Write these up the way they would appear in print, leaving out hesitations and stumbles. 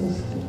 44.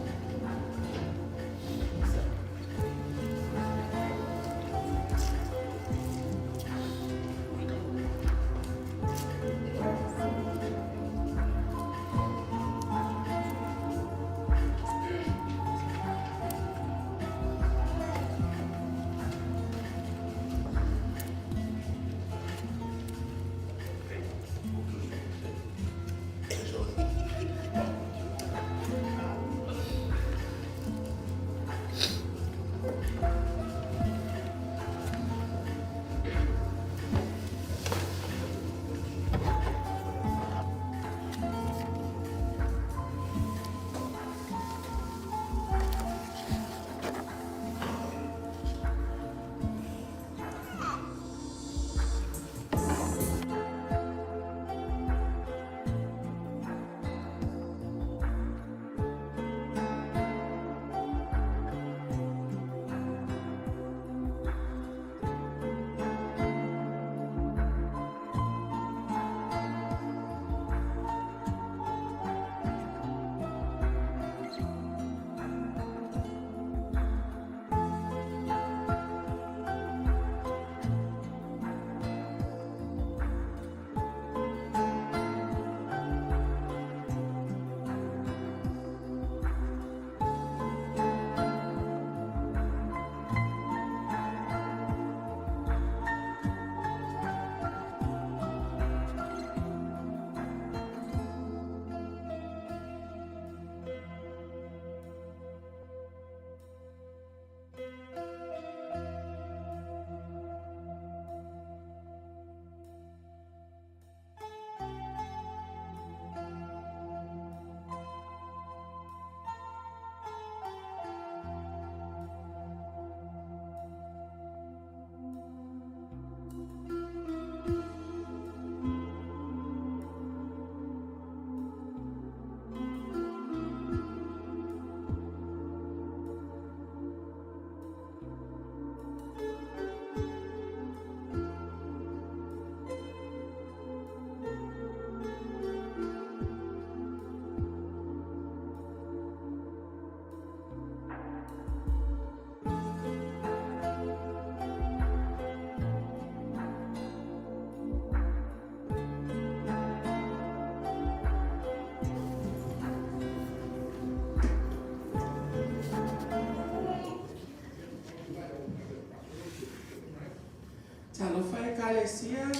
Talofa Ekalesia.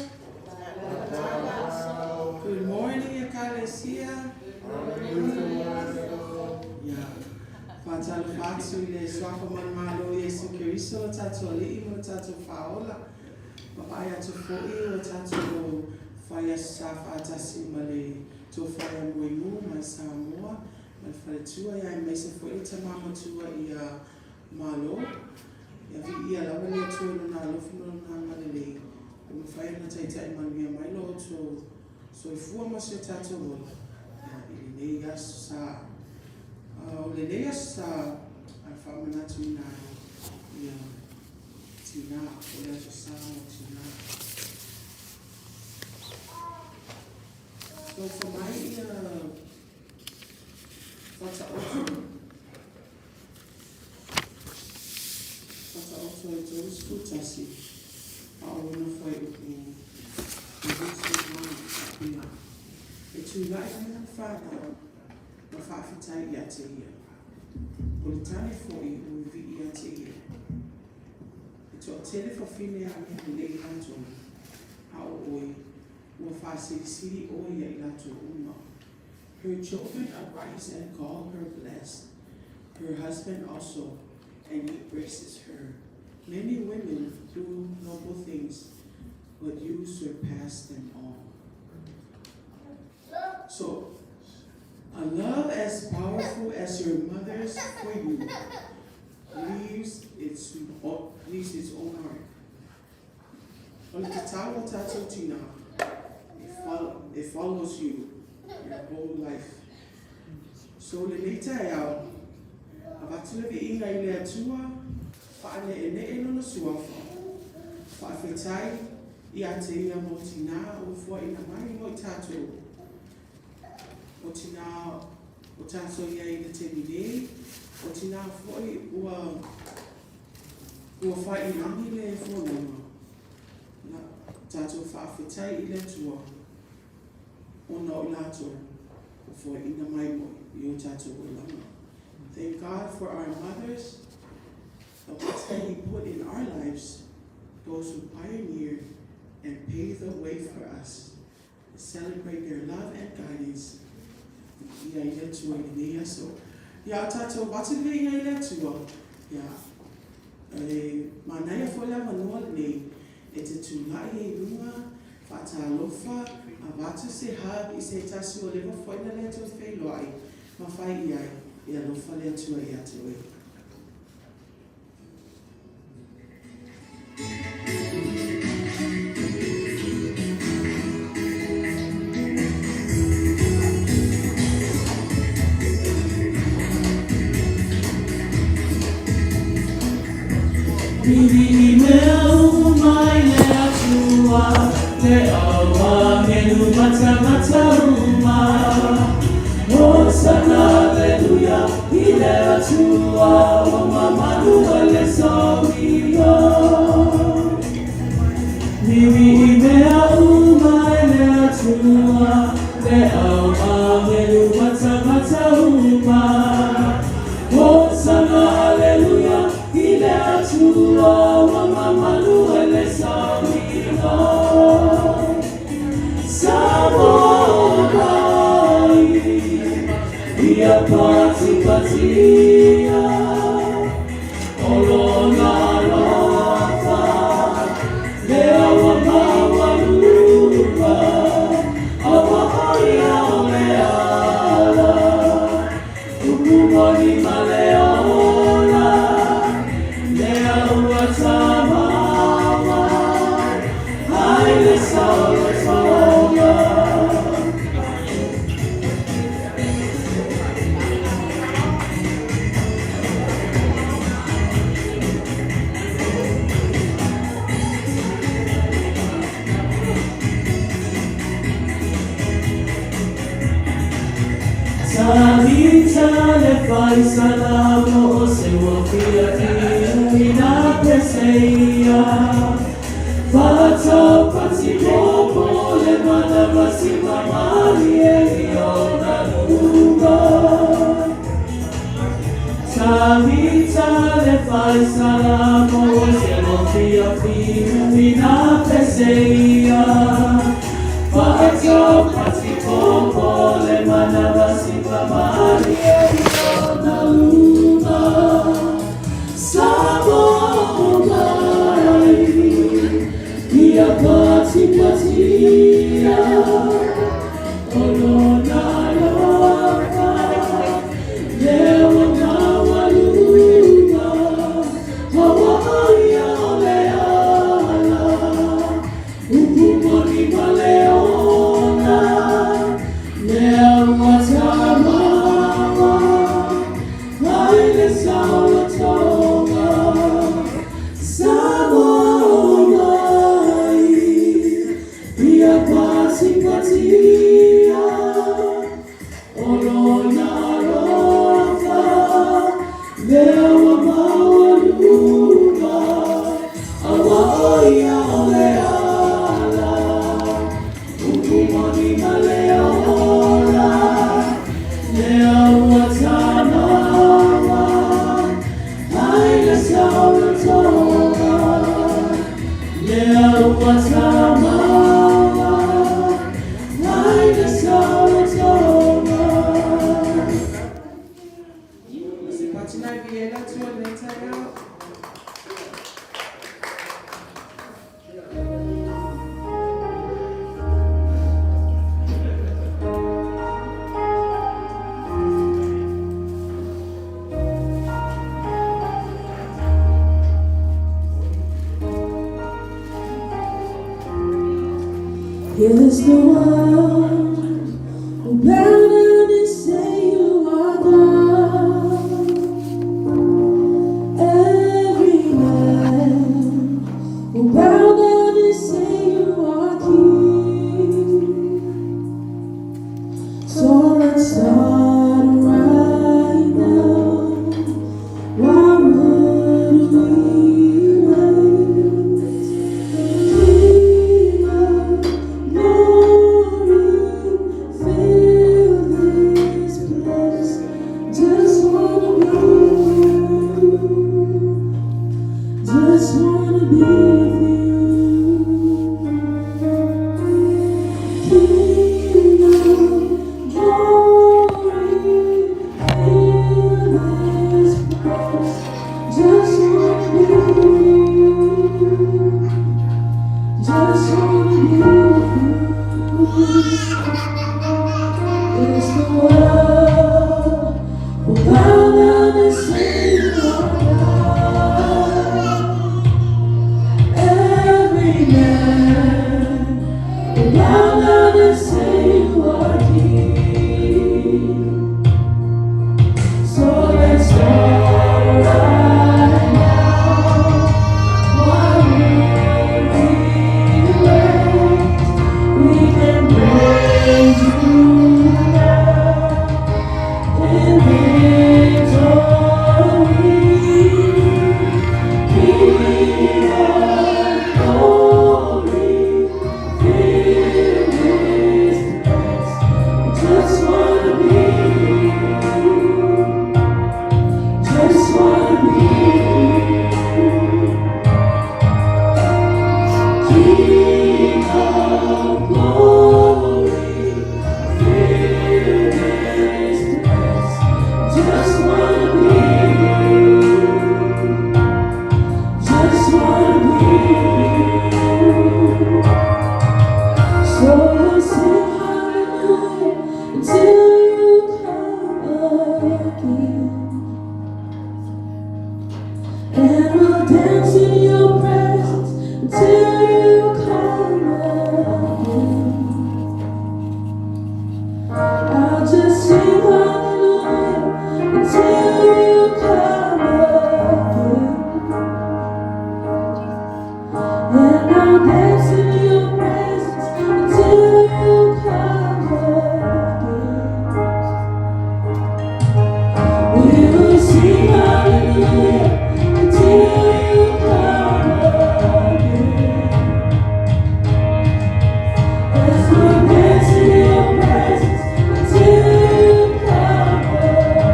Good morning Ekalesia. Ia. Faatalofa atu i le Suafa manumalo o Iesu Keriso lo tatou Alii ma lo tatou Faaola. Vaavaai atu foi ua tatou fai aso sa faatasi ma le Tofa ia Moemu mai Samoa ma le Faletua ia aemaise foi le Tama Matua ia Malo. Ia viia lava le Atua i Lona alofa ma Lona agalelei, ua mafai ona taitai manuia mai lo outou soifua ma si o tatou ola ia i lenei aso sa. O lenei aso sa a faamanatuina ai ia tinā, o le aso sa mo tinā. So whamai ia whataoto, whataoto e 31 a o lona fuaiupu 24 faapea, E tūlaʻi mai ana whānau ma faafetai ia te ia. O le tane foʻi ua vivii ia te ia. E toatele fafine a mea lelei latou, a o oe, ua faasilisili ʻoe ia i latou uma. Her children arise and call her blessed, her husband also, and he praises her. Many women do noble things, but you surpass them all. So, a love as powerful as your mother's for you leaves its, leaves its own mark. O le tatau o tātou tina, it, follow, it follows you your whole life. So lenei taeao, avatu le viiga i le Atua, faane'ene'e lona suafa, faafetai ia te ia mo tinā ua fuaina mai mo i tātou. O tinā O tatou i ai i le taimi nei, o tinā foi ua ua fai i lagi le folauga, ia tatou faafetai i le Atua ona o i latou ua foaiina mai moi i o tatou olaga. Thank God for our mothers, the ones that He put in our lives, those who pioneered and paved the way for us. Celebrate their love and guidance. Ia i le Atua i lenei aso. Ia o tatou avatu le ia i le Atua. Ia, e manaia foi le avanoa lenei e te tulai ai i luga, faatalofa, avatu se hug i se tasi ua leva foi ona le toe feiloai, ma fai i ai, e alofa le Atua ia te oe. Vili'i mea uma i le Atua, le au agelu ma tagata uma. Hosana, aleluia, i le Atua, ua mamalu ai le sauio. Vili'i mea uma i le Atua, le au agelu ma tagata uma. Hosana, aleluia, i le Atua, ua mamalu ai le sauio. Samoa mai, ia patipatia, o lona alofa, lea ua maualuga, auā ia o le ala, upu moni ma le ola, lea ua tamama, ai le saolotoga. Talita le fai salamo o se ua fiafia i nā pese ia. Fa'atau patikopo le manava si mamalie i ona luma. Talita le fai salamo o se ua fiafia i nā pese ia. Fa'atau patikopo le manava si mamalie i ona luma. Samoa mai, ia patipatia, o lona alofa, lea ua maualuga, auā ia o le ala, upu moni ma le ola, lea ua tamama, ai le saolotoga. Samoa mai, ia patipatia, o lona alofa, lea ua maualuga, auā ia o le ala, upu moni ma le ola, lea ua tamama, ai le saolotoga. Lea ua tamama, ai le saolotoga. Se patinai vi e le Atua i lenei taeao. There's no one who bow down and say you are God. Every man will bow down and say you are King. So let's start. I'll just sing hallelujah until you come again. And I'll dance in your presence until you come again. We will sing hallelujah until you come again. As we dance in your presence until you come again.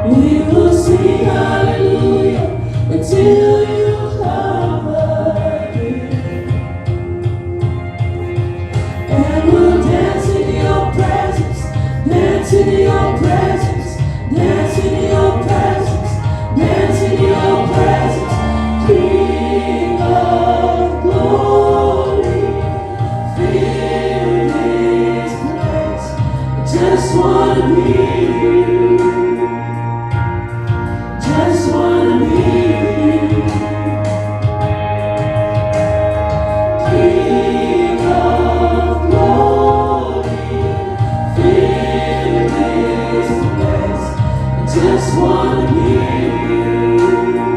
We will sing hallelujah until you come again. And we'll dance in your presence, dance in your presence, dance in your presence, dance in your presence, King of glory. Fill this place. I just wanna be with you. Just wanna be with you. King of glory, fill this place. I just wanna be with you.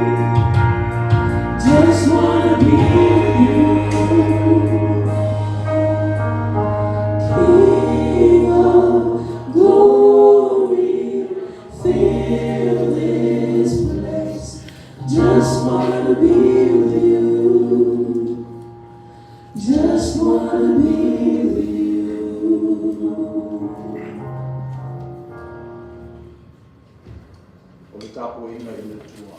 Just wanna be with you. King of glory, fill this place. Just wanna be with you. Just wanna be with you. O le tapuaiga i le Atua.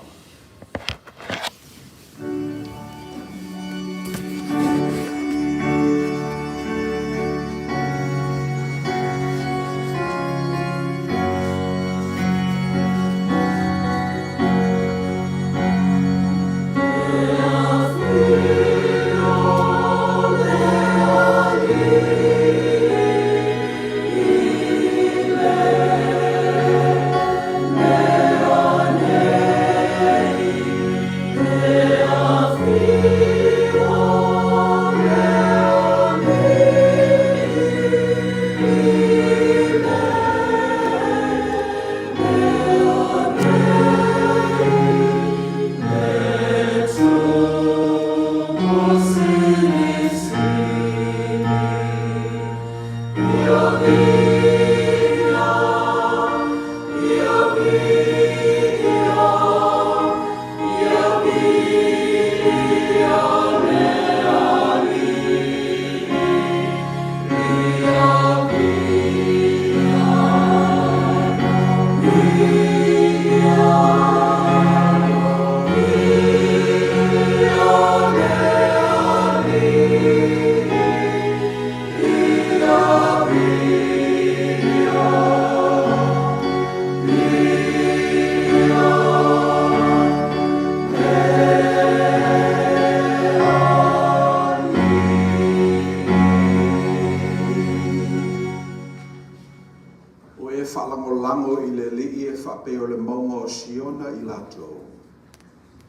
O e faalagolago i le Alii e faapea o le mauga o Siona i latou,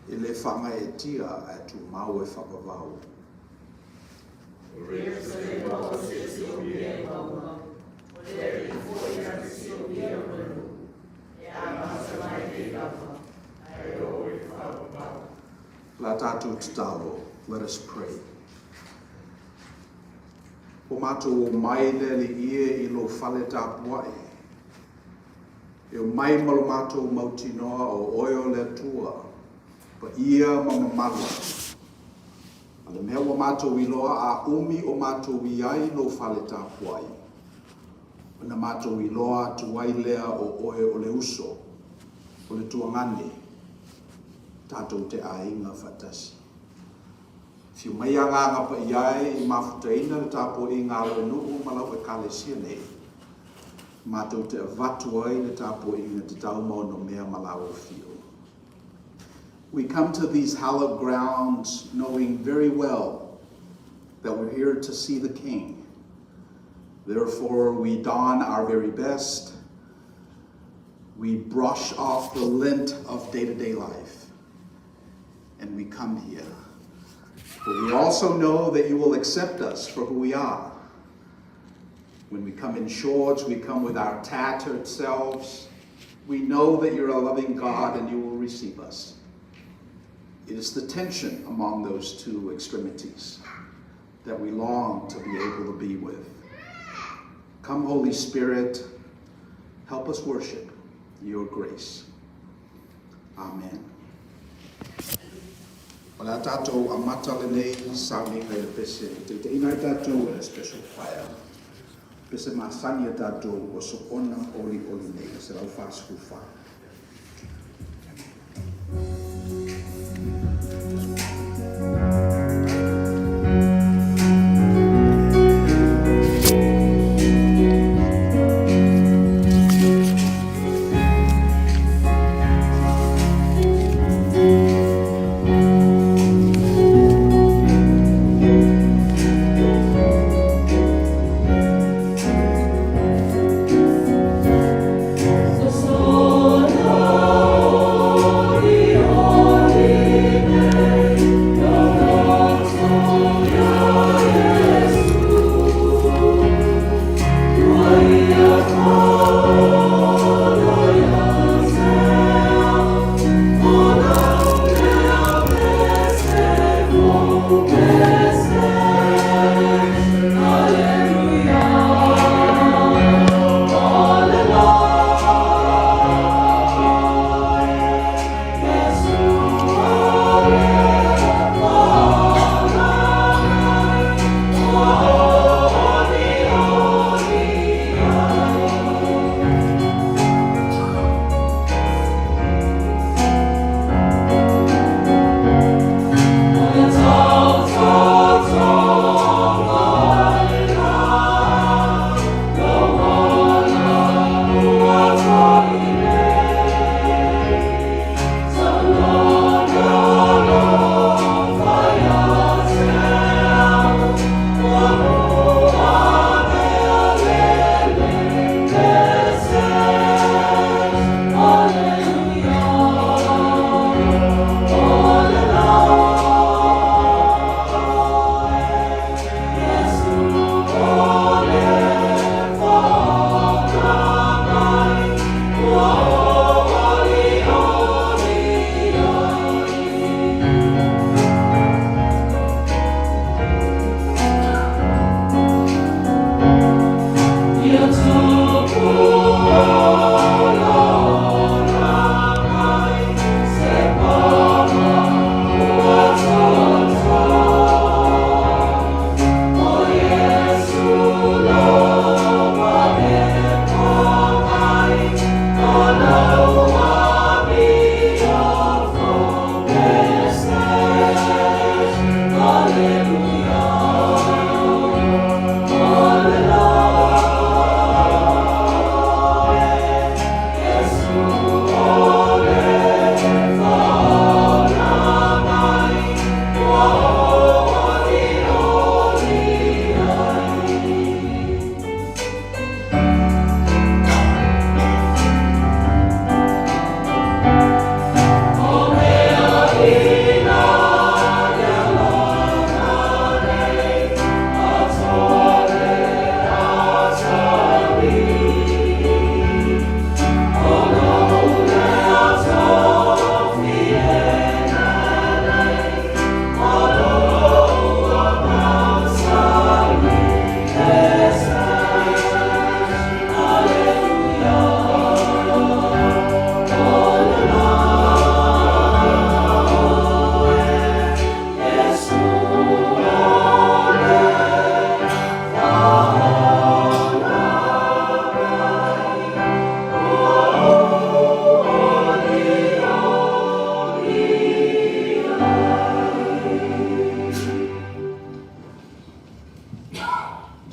e le faagaeetia ae tumau e faavavau. La tatou tatalo, let us pray. Ua matou omai le Alii e i lou fale tapuai. E omai ma lo matou mautinoa o oe o le Atua, paia ma mamalu. A le mea ua matou iloa a umi o matou i ai i lou fale tapuai, ona matou iloa atu ai lea o oe o le uso, o le tuagane, tatou te aiga faatasi. Afio mai Agaga Paia e i mafutaina le tapuaiga a lou nuu ma lau Ekalesia nei, matou te avatu ai le tapuaiga tatau ma onomea ma la afio. We come to these hallowed grounds knowing very well that we're here to see the King. Therefore, we don our very best. We brush off the lint of day to day life. And we come here. But we also know that you will accept us for who we are. When we come in shorts, we come with our tattered selves. We know that you're a loving God and you will receive us. It is the tension among those two extremities that we long to be able to be with. Come, Holy Spirit, help us worship your grace. Amen. O le a tatou amata lenei sauniga i le pese e taitaiina ai tatou e le Special Choir. Pese masani a tatou ua soona olioli nei, 144.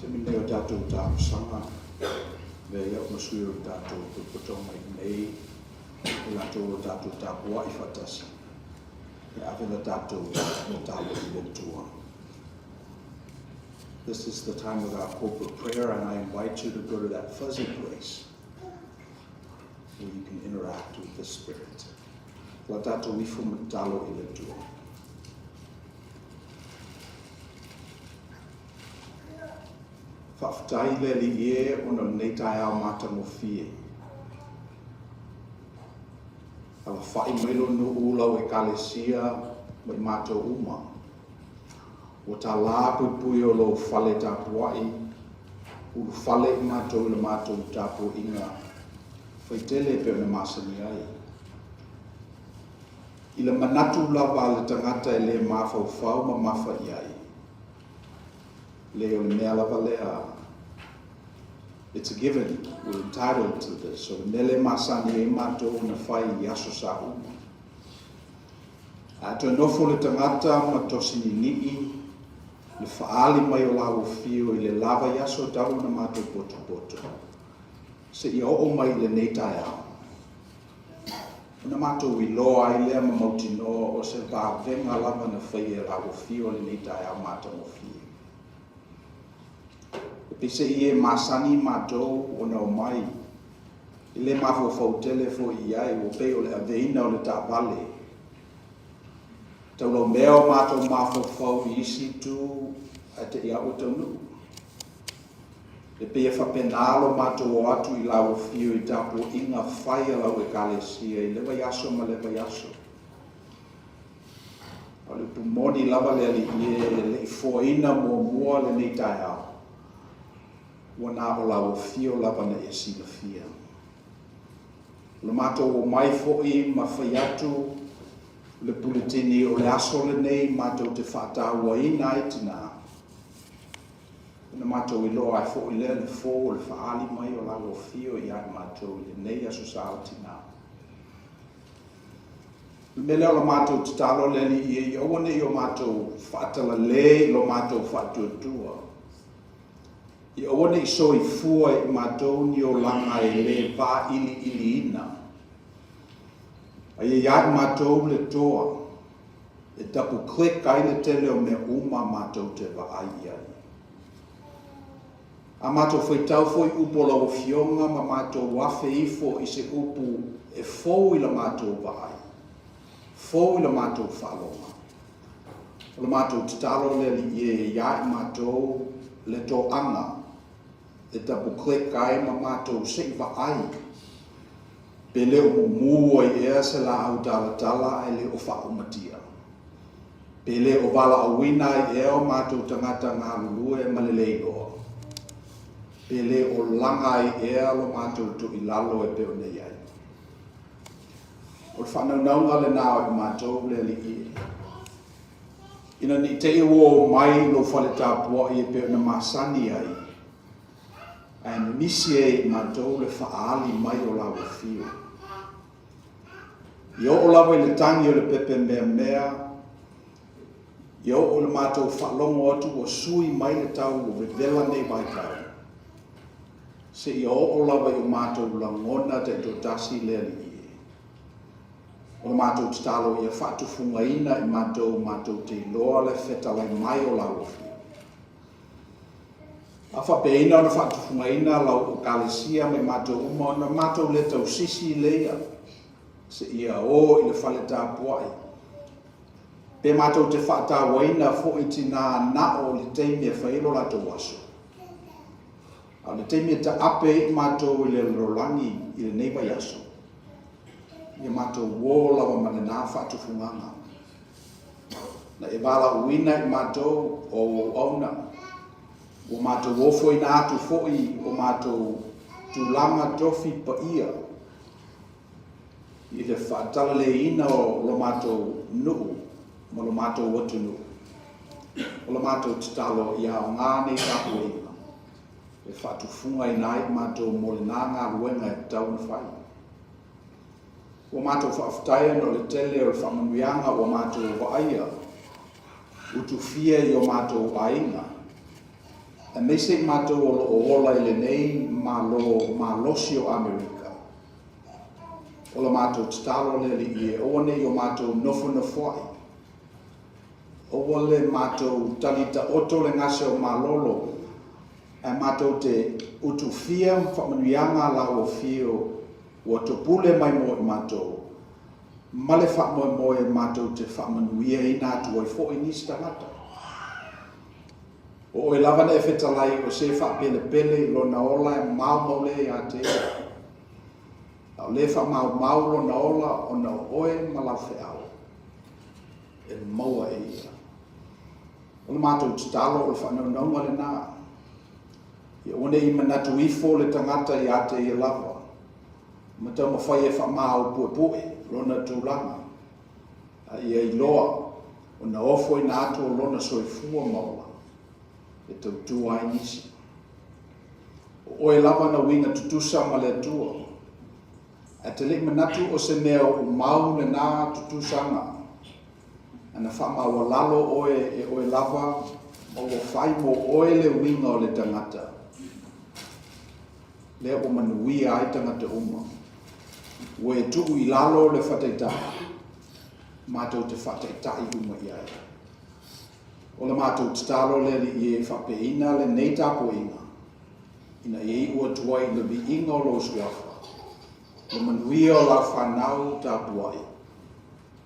Taimi lenei o tatou talosaga, avea ai au ma sui o le tatou potopoto mai i inei, e latou o tatou tapuai faatasi, e ave le tatou tatalo i le Atua. This is the time of our corporate prayer, and I invite you to go to that fuzzy place where you can interact with the Spirit. La tatou ifo ma tatalo i le Atua. Faafetai le Alii e ona o lenei taeao matagofie. Alafai mai lou nuu, lau Ekalesia ma i matou uma. Ua talā puipui o lou fale tapuai, ulufale i matou i le matou tapuaiga faitele e pei ona masani ai. I le manatu lava a le tagata e le mafaufau ma mafa i ai, le o le mea lava lea, it's a given, we're entitled to this. O le mea lea e masani ai matou ona fai i aso sa uma. A toe nofo le tagata ma tosi ninii le faaali mai o laua fio i le la vaiaso talu ona matou potopoto, seia oo mai i lenei taeao, ona matou iloa ai lea ma mautinoa o se vavega lava na faia e laua fio lenei taeao matagofie. E peiseai e masani matou ona omai, e le mafaufau tele foi i ai, ua pei o le aveina o le taavale, taulaumea o matou mafaufau i isi itu ae te i lava ua taunuu. E pei e faapena lo matou o atu i lau afio i tapuaiga fai a lau Ekalesia i le vaiaso ma le vaiaso. O le upu moni lava le Alii e, e le i foaina muamua lenei taeao, ua na o lau afio lava na e silafia. O le matou omai foi ma fai atu le puletini o le aso lenei matou te faatauaina ai tinā, ona matou iloa ai foi lea le fou o le faaali mai o lau afio ia i matou i lenei aso sa o tinā. O le mea lea o le matou tatalo le Alii e, ia aua ne i o matou faatalale i lo matou faatuatua, ia aua ne i soifua i matou ni olaga e le vailiiliina, a ia ia i matou le toa e double click ai le tele o mea uma matou te vaai i ai. A matou faitau foi upu o lau Afioga ma matou afe ifo i se upu e fou i la matou vaai, fou i la matou faaloga, o le matou tatalo le Alii e, ia i matou le toaga e double click ai ma matou se i vaai pe le o mumu ai ea se laau talatala ae le o faaumatia, pe le o valaauina ai ea o matou tagata galulue ma le leiloa, pe le o laga ai ea lo matou toilalo e pei ona i ai. O le faanaunauga lenā o i matou le Alii e, ina ne i te i ua oo mai i lou fale tapuai e pei ona masani ai, ae misi ai i matou le faaali mai o lau afio. Ia oo lava i le tagi o le pepe meamea, ia oo i le matou faalogo atu ua sui mai le tau ua vevela nei vaitau, seia oo lava i o matou lagona taitoatasi le Alii e. O le matou tatalo ia faatufugaina i matou matou te iloa le fetalai mai o lau afio. A faapeaina ona faatufugaina lau Ekalesia ma i matou uma, ona matou le tausisi leia seia o i le fale tapuai, pe matou te faatauaina foi tinā na o le taimi e fai ai lo latou aso, a o le taimi e taape ai i matou i le lalolagi i lenei vaiaso, ia matou o lava ma lenā faatufugaga. Na e valaauina i matou o auauna, ua matou ofoina atu foi o matou tulaga tofi paia i le faatalalēina o lo matou nuu ma lo matou atunuu. O le matou tatalo ia aoga nei tapuaiga e faatufugaina ai i matou mo lenā galuega e tatau ona fai. Ua matou faafetai ona o le tele o le faamanuiaga ua matou vaaia utufia i o matou aiga, aemaise i matou o lo o ola i lenei Malo malosi o Amerika. O la matou tatalo le Alii e, aua ne i o matou nofonofoai, aua le matou tali taoto le gase o malolo, ae matou te utufia ma faamanuiaga a lau afio ua topule mai mo i matou, ma le faamoemoe matou te faamanuiaina atu ai foi nisi tagata. O oe lava na e fetalai o se faapelepele i lona ola e maumau lea iā te ia. A o lē faamaumau lona ola ona o oe ma lau feau e maua e ia. O le matou tatalo o le faanaunauga lenā, ia aua ne i manatu ifo le tagata iā te ia lava, ma taumafai e faamaupuepue lona tulaga, a ia iloa ona ofoina atu o lona soifua ma ola e tautua ai nisi. O oe lava na uiga tutusa ma le Atua, ae te le i manatu o se mea ua mau lenā tutusaga, a na faamaualalo oe e oe lava ma ua fai mo oe le uiga o le tagata, lea ua manuia ai tagata uma. Ua e tuu i lalo le faataitai, matou te faataitai uma i ai. O le matou tatalo le Alii e faapeina lenei tapuaiga, ina ia iu atu ai i le viiga o lou Suafa, le manuia o lau fanau tapuai,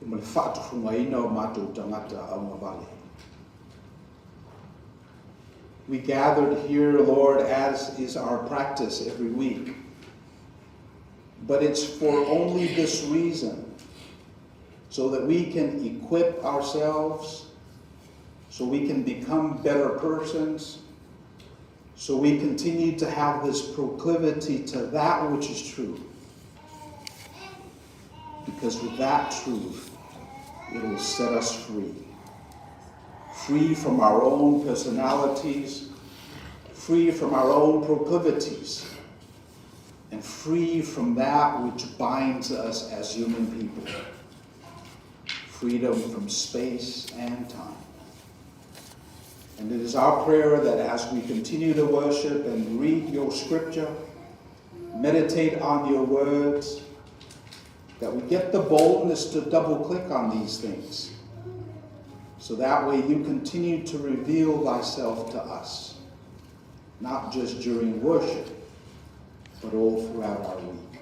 ma le faatufugaina o matou tagata augavale. We gathered here, Lord, as is our practice every week. But it's for only this reason, so that we can equip ourselves, so we can become better persons, so we continue to have this proclivity to that which is true. Because with that truth, it will set us free. Free from our own personalities, free from our own proclivities, and free from that which binds us as human people. Freedom from space and time. And it is our prayer that as we continue to worship and read your scripture, meditate on your words, that we get the boldness to double click on these things. So that way you continue to reveal thyself to us, not just during worship, but all throughout our week.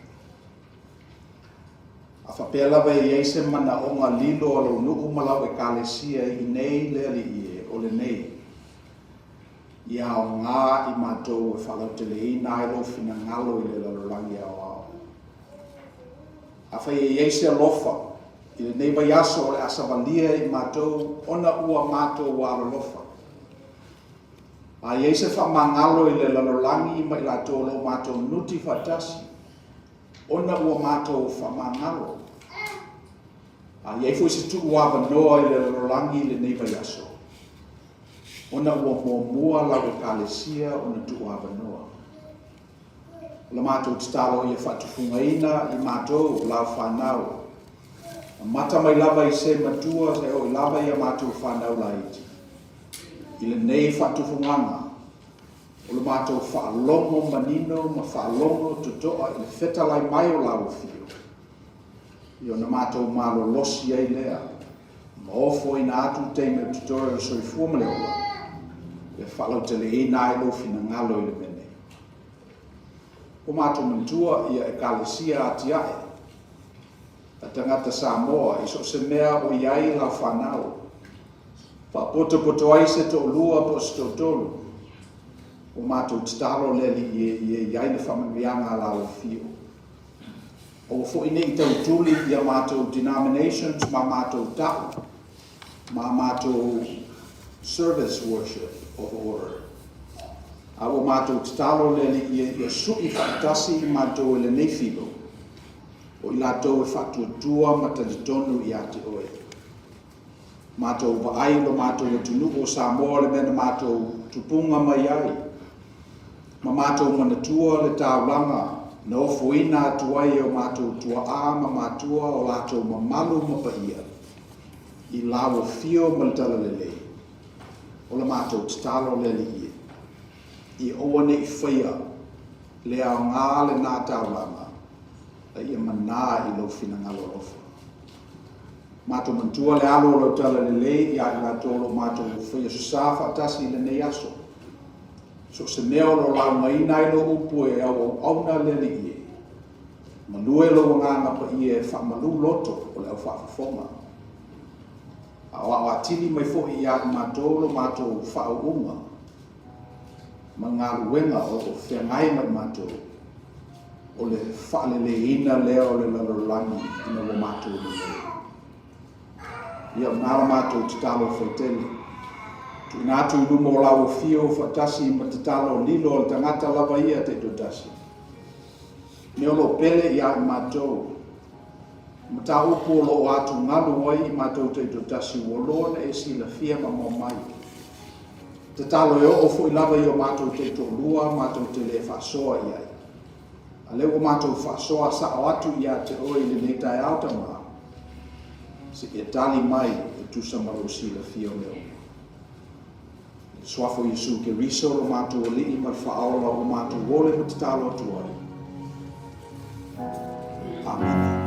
A faapea lava e i ai se manaoga lilo a lou nuu ma lau Ekalesia i nei le Alii e, o lenei, ia aoga i matou e faalauteleina ai lou finagalo i le lalolagi aoao. Afai e i ai se alofa i lenei vaiaso o le a savalia i matou ona ua matou alolofa, a i ai se faamagalo i le lalolagi ma i latou o lo o matou nuti faatasi, ona ua matou faamagalo. A i ai foi se tuuavanoa i le lalolagi i lenei vaiaso, ona ua muamua lau Ekalesia ona tuuavanoa. O le matou tatalo ia faatufugaina i matou lau fanau, amata mai lava i se matua seia oo lava i a matou fanau laiti, i lenei faatufugaga o le matou faalogo manino ma faalogo totoa i le fetalai mai o lau afio, ia ona matou malolosi ai lea ma ofoina atu taimi o totoe o le soifua ma le ola e faalauteleina ai lou finagalo i le mea nei. Ua matou manatua ia Ekalesia atiae a tagata Samoa i so o se mea o i ai lau fanau, faapotopoto ai se toalua po o se toatolu, ua matou tatalo le Alii e ia i ai le faamanuiaga a lau afio. Aua foi ne i tautuli i a matou denominations ma matou tau ma matou service worship of order. A ua matou tatalo le Alii e ia sui faatasi i matou e lenei filo, o i latou e faatuatua ma talitonu iā te oe. Matou vaai lo matou atunuu o Samoa le mea na matou tupuga mai ai, ma matou manatua le taulaga na ofoina atu ai e o matou tuaa ma matua o latou mamalu ma paia i lau afio ma le talalelei. O le matou tatalo le Alii e, ia aua ne i faia le aoga lenā taulaga, a ia manā i lou finagalo alofa. Matou manatua le alo o lau talalelei iā i latou o lo o matou faia sasā faatasi i lenei aso. So o se mea o lo o laugaina ai lou upu e auauauna le Alii e, malue lou Agaga Paia e faamalu loto o le au faafofoga. A o aoatili mai foi iā i matou lo matou faauuga. ma le galuega o lo o feagai ma i matou, o le faaleleiina lea o le lalolagi ina ua matou lelei. Ia, o lena la matou tatalo faitele. Tuuina atu i luma o lau afio faatasi ma tatalo lilo a le tagata lava ia taitoatasi. Mea o lo o pele ia i matou, mataupu o lo o atugalu ai i matou taitoatasi ua loa ona e silafia ma maomai. Tatalo e oo foi lava i o matou taitoalua matou te le faasoa i ai. A lea ua matou faasoa sao atu ia te oe i lenei taeao Tama, se i e tali mai e tusa ma lou silafia o mea uma. I le Suafa o Iesu Keriso lo matou Alii ma le Faaola ua matou ole ma tatalo atu ai. Amene.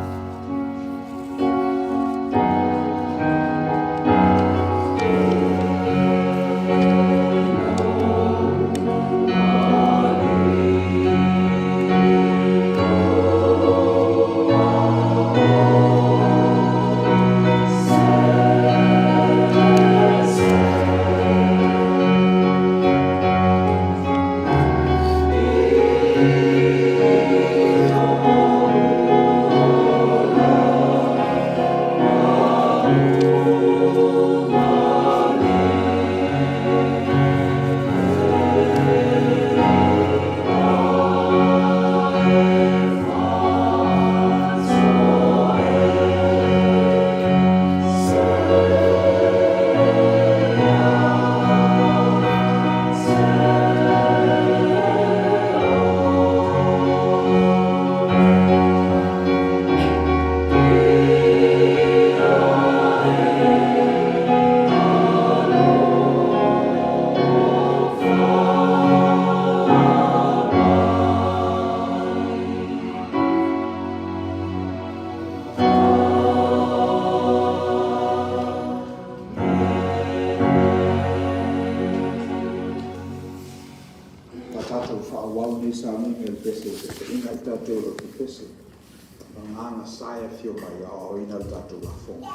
Pa tatou faaauau nei sauniga i le pese o fesootaiga i tatou o le pese. O agaga sa e afio mai aoaoina le tatou lafoga.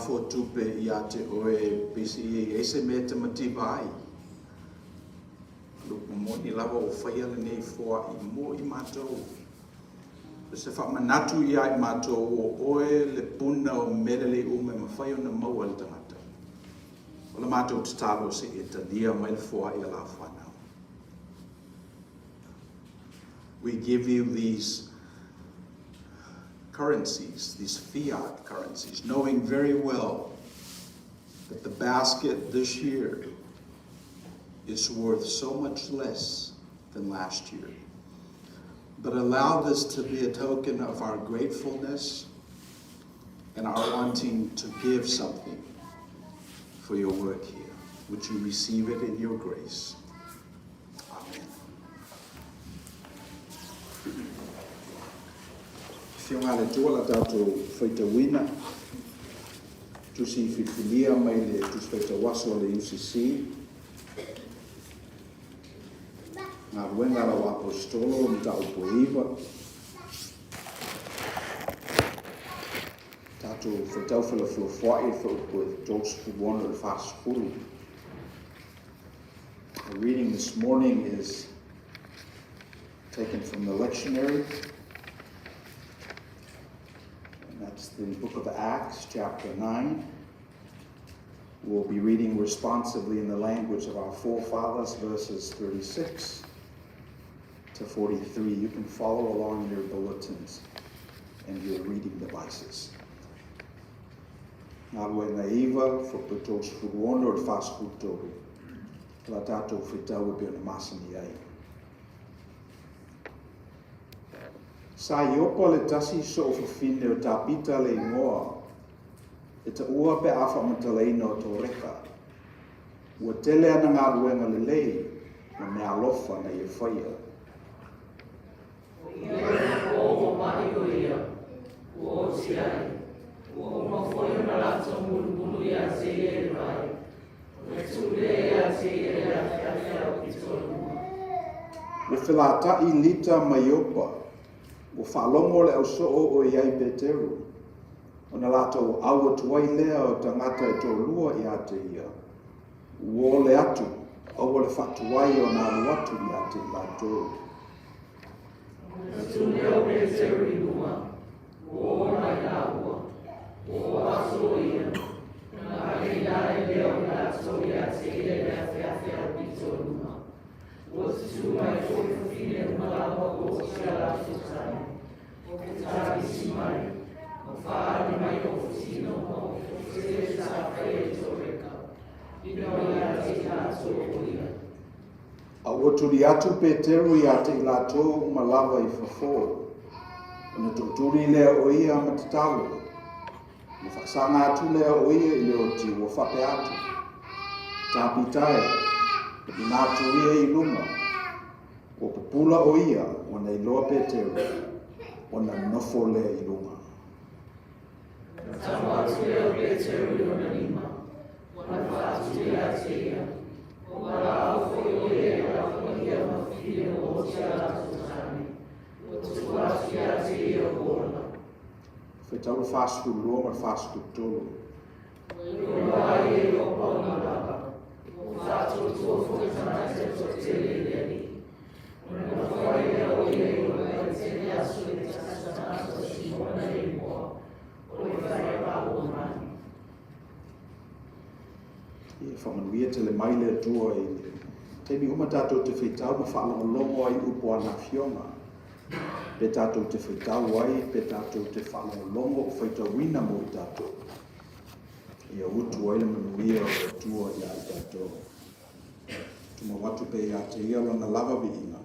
lafo tupe iā te oe peiseai e i ai se mea e te mativa ai. O le upu moni lava ua faia lenei foai mo i matou. O se faamanatu iā i matou o oe le puna o mea lelei uma e mafai ona maua e le tagata. O le matou tatalo se i e talia mai le foai a lau fanau. We give you these currencies, these fiat currencies, knowing very well that the basket this year is worth so much less than last year. But allow this to be a token of our gratefulness and our wanting to give something for your work here. Would you receive it in your grace? Amen. Afioga a le Atua la tatou faitauina tusi filifilia mai le tusi faitau aso a le UCC Galuega a lau Aposetolo mataupu e 9 tatou faitau felafolafoai le fuaiupu e 36 i le 40. The reading this morning is taken from the lectionary, and that's the book of Acts, chapter 9. We'll be reading responsively in the language of our forefathers, verses 36 to 43. You can follow along in your bulletins and your reading devices. Galuega 9, fuaiupu 36 i le 43. La tatou faitau e pei ona masani ai. Sa Iopa le tasi soofafine o Tapita le igoa, e taua pe a faamatalaina o Toreka. Ua tele ana galuega lelei ma meaalofa na ia faia. O ia ua ova mai o ia, ua oti ai, ua uma foi ona latou mulumulu ia te ia i le vai, ona tuu lea ia te ia i le afeafe a o pito o luma. Ua felataʻi Lita ma Iopa, ua faalogo le ausoo o i ai Peteru, ona latou ʻau atu ai lea o tagata e toalua iā te ia, ua ole atu, aua le faatuai ona alu atu iā te i latou. Ona tu lea o Peteru i luga, ua oo mai lāua, ua oo atu o ia, ona ave ai lea o i latou iā te ia i le afeafe a o pito o luma. Ua tutū mai foi fafine uma lāua ua oti a latou tane, o ke tākisi mai, ma faaali mai ou tino ma ou tele sa faia i Toreka, ina ua iā te i latou o ia. A ua tuli atu Peteru iā te i latou uma lava i fafo, ona tootuli lea o ia ma tatalo, ona faasaga atu lea o ia i le oti ua faapea atu, Tapita e, ina atu ia i luga. Ua pupula o ia ona iloa Peteru, ona nofo lea i luga. Ona tama atu lea o Peteru i lona lima, ona faatu ia te ia, ua valaau foi o ia i lafoga ma fafine ua oti a latou tane, ua tuu atu ia te ia ua ola. Faitau le 42 ma le 43. Ua iloa ai e Iopa ona lava, ua faatuatua foi tagata e toatele i le Alii. Ona nofo ai lea o ia i lona vaitele aso i le tasi tagata o Simona le igoa, o le falepaua manu. Ia faamanuia tele mai le Atua i le taimi uma tatou te faitau ma faalogologo ai upu a ana afioga. Pe tatou te faitau ai, pe tatou te faalogologo o faitauina mo i tatou. Ia utu ai le manuia o le Atua iā i tatou. Tumau atu pea ia te ia lona lava viiga,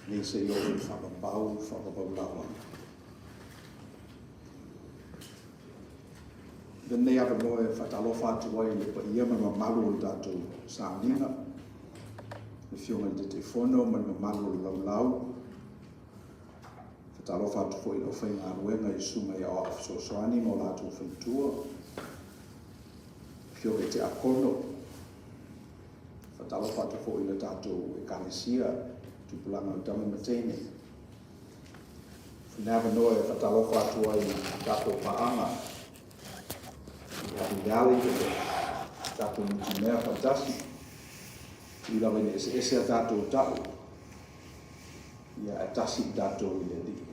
nei se i oo i le faavavau, faavavau lava. Lenei avanoa e faatalofa atu ai i le paia ma le mamalu o le tatou sauniga, le Afioga i le Taitaifono ma le mamalu o le laulau. Faatalofa atu foi i le aufaigaluega i susuga i aoao fesoasoani ma o latou faletua, Afioga i Tiakono. Faatalofa atu foi i le tatou Ekalesia, tupulaga o tama ma teine. Lenei avanoa e faatalofa atu ai i tatou paaga. Happy Valley, o le tatou nutimea faatasi, ui lava ina eseese a tatou ta'u, ia ae tasi i tatou i le Alii.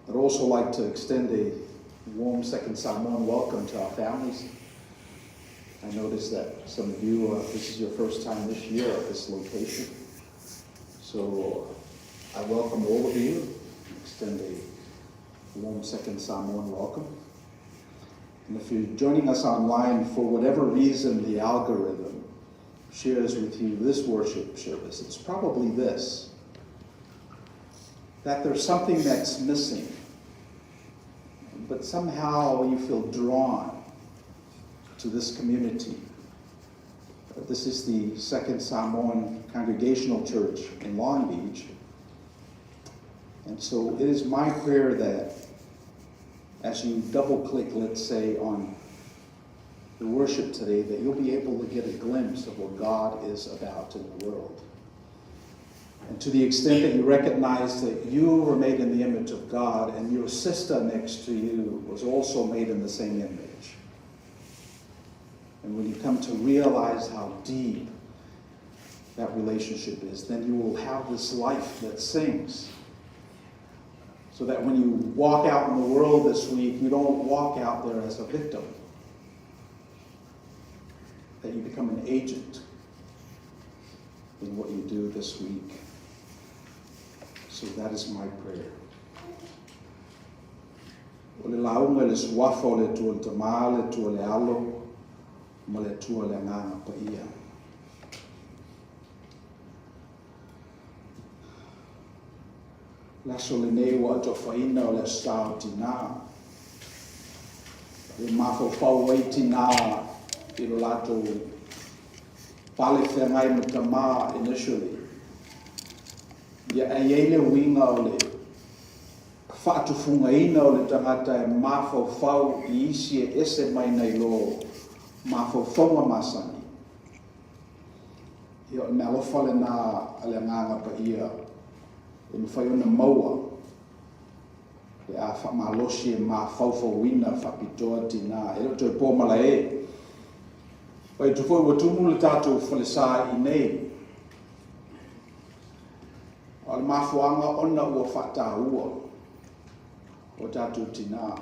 I'd also like to extend a warm second Samoan welcome to our families. I noticed that some of you, this is your first time this year at this location. So I welcome all of you, extend a warm second Samoan welcome. And if you're joining us online, for whatever reason the algorithm shares with you this worship service, it's probably this, that there's something that's missing, but somehow you feel drawn to this community. This is the Second Samoan Congregational Church in Long Beach. And so it is my prayer that as you double click, let's say, on the worship today, that you'll be able to get a glimpse of what God is about in the world. And to the extent that you recognize that you were made in the image of God and your sister next to you was also made in the same image. And when you come to realize how deep that relationship is, then you will have this life that sings. So that when you walk out in the world this week, you don't walk out there as a victim. That you become an agent in what you do this week. So that is my prayer. O le lauga i le suafa o le Atua le Tama, le Atua le Alo, ma le Atua le Agaga Paia. Le aso lenei ua atofaina o le Aso Sa o Tinā. E mafaufau ai tinā i lo latou pale feagai ma tamā initially. Ia ae i ai le uiga o le faatufugaina o le tagata e mafaufau i isi e ese mai nai lo mafaufauga masani. Ia o le meaalofa lena a le Agaga Paia e mafai ona maua pe a faamalosi e mafaufauina faapitoa tinā. E le o toe po malae. Pai atu foi ua tumu le tatou falesa i inei. A o le mafuaaga ona ua faataua o tatou tinā.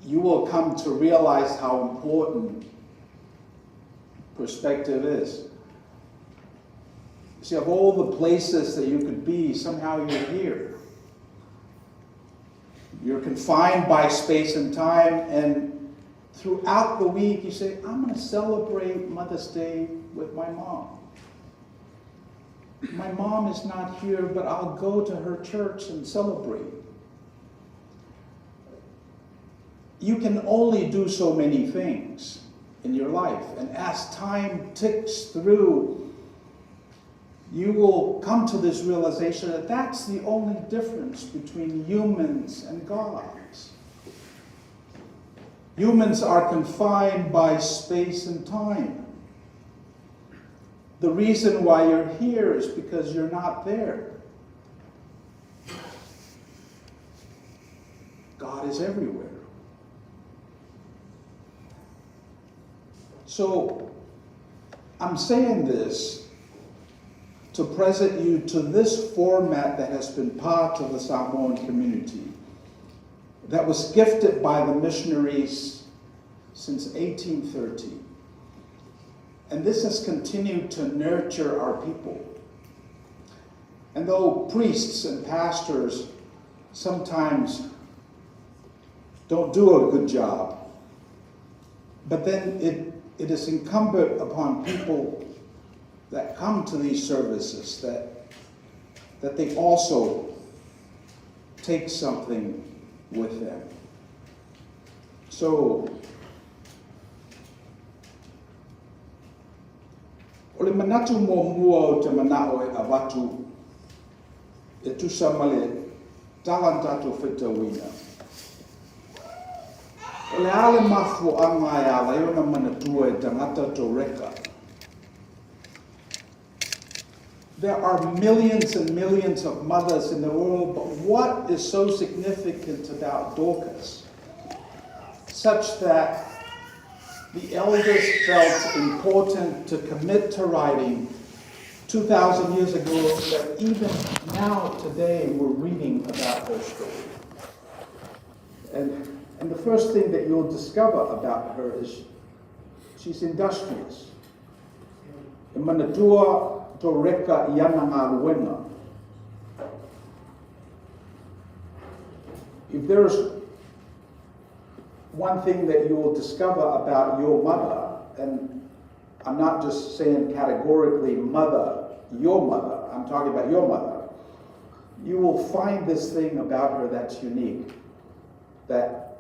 You will come to realize how important perspective is. See, of all the places that you could be, somehow you're here. You're confined by space and time, and throughout the week you say, I'm going to celebrate Mother's Day with my mom. My mom is not here, but I'll go to her church and celebrate. You can only do so many things in your life, and as time ticks through, you will come to this realization that that's the only difference between humans and gods. Humans are confined by space and time. The reason why you're here is because you're not there. God is everywhere. So, I'm saying this to present you to this format that has been part of the Samoan community, that was gifted by the missionaries since 1830. And this has continued to nurture our people. And though priests and pastors sometimes don't do a good job, but then it is incumbent upon people that come to these services that they also take something with them. So, o le manatu muamua ou te mana'o e avatu e tusa ma le tala na tatou faitauina, o le a le mafuaaga e ala ai ona manatua e tagata Doreka? There are millions and millions of mothers in the world, but what is so significant about Dorcas? Such that the elders felt important to commit to writing 2,000 years ago that even now, today, we're reading about her story. And the first thing that you'll discover about her is she's industrious. E manatua Toreka i ana galuega. If there's one thing that you will discover about your mother, and I'm not just saying categorically mother, your mother, I'm talking about your mother, you will find this thing about her that's unique. That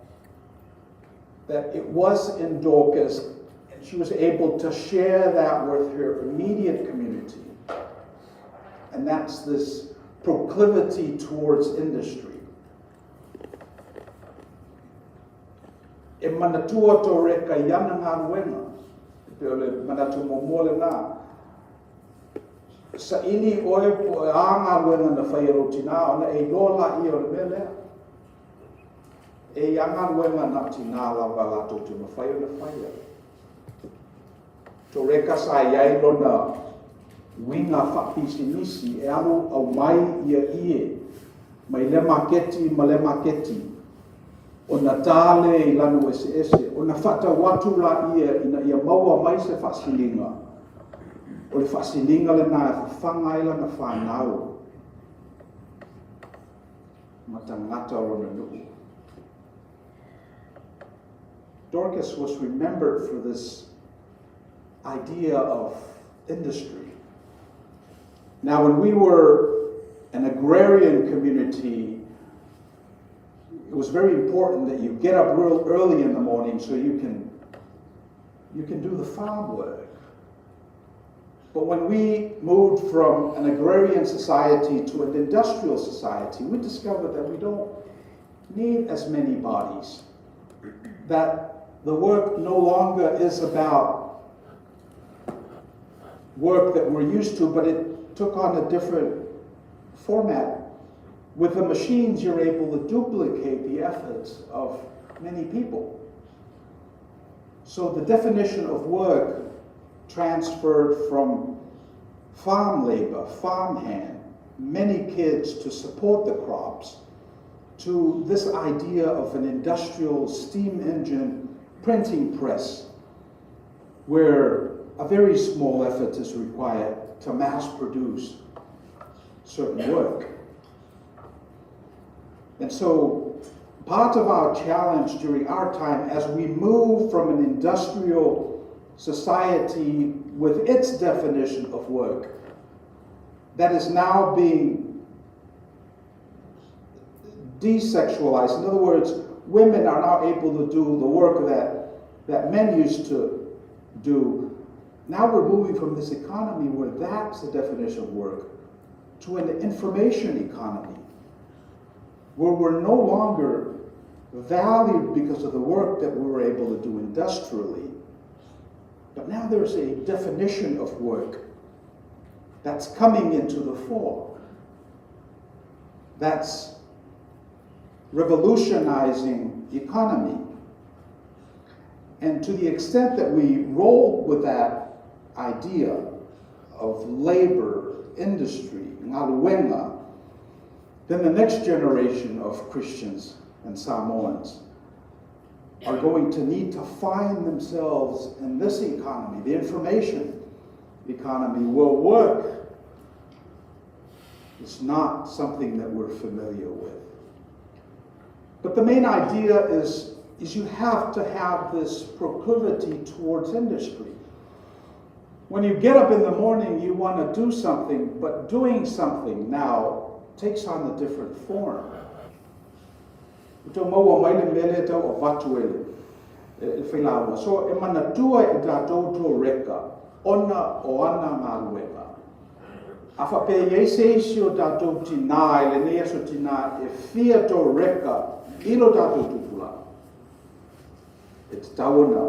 it was in Dorcas, and she was able to share that with her immediate community. And that's this proclivity towards industry. E manatua Toreka i ana galuega, e pei o le manatu muamua lenā. Saili oe po o a galuega na faia e lou tinā ona e iloa laia o le mea lea. E i ai galuega na o tinā lava latou te mafai ona faia. Toreka sa i ai lona uiga faapisinisi e alu aumai ia ie mai lea maketi ma lea maketi ona ta lea i lanu eseese ona faatau atu laia ina ia maua mai se faasiliga. O le faasiliga lenā e fafaga ai lana fanau ma tagata o lona nuu. Dorcas was remembered for this idea of industry. Now, when we were an agrarian community, it was very important that you get up real early in the morning so you can do the farm work. But when we moved from an agrarian society to an industrial society, we discovered that we don't need as many bodies. That the work no longer is about work that we're used to, but it took on a different format. With the machines, you're able to duplicate the efforts of many people. So the definition of work transferred from farm labor, farmhand, many kids to support the crops, to this idea of an industrial steam engine printing press, where a very small effort is required to mass produce certain work. And so, part of our challenge during our time as we move from an industrial society with its definition of work that is now being desexualized. In other words, women are now able to do the work that men used to do. Now we're moving from this economy where that's the definition of work to an information economy where we're no longer valued because of the work that we were able to do industrially. But now there's a definition of work that's coming into the fore, that's revolutionizing the economy. And to the extent that we roll with that idea of labor, industry, galuega, then the next generation of Christians and Samoans are going to need to find themselves in this economy, the information economy, where work is not something that we're familiar with. But the main idea is you have to have this proclivity towards industry. When you get up in the morning, you want to do something, but doing something now takes on a different form. Ua maua mai le mea lea tau avatu e le failauga. So e manatua e tatou Toreka ona o ana galuega. A faapea i ai se isi o tatou tinā i lenei aso tinā e fia Toreka i lo tatou tupulaga. E tatau ona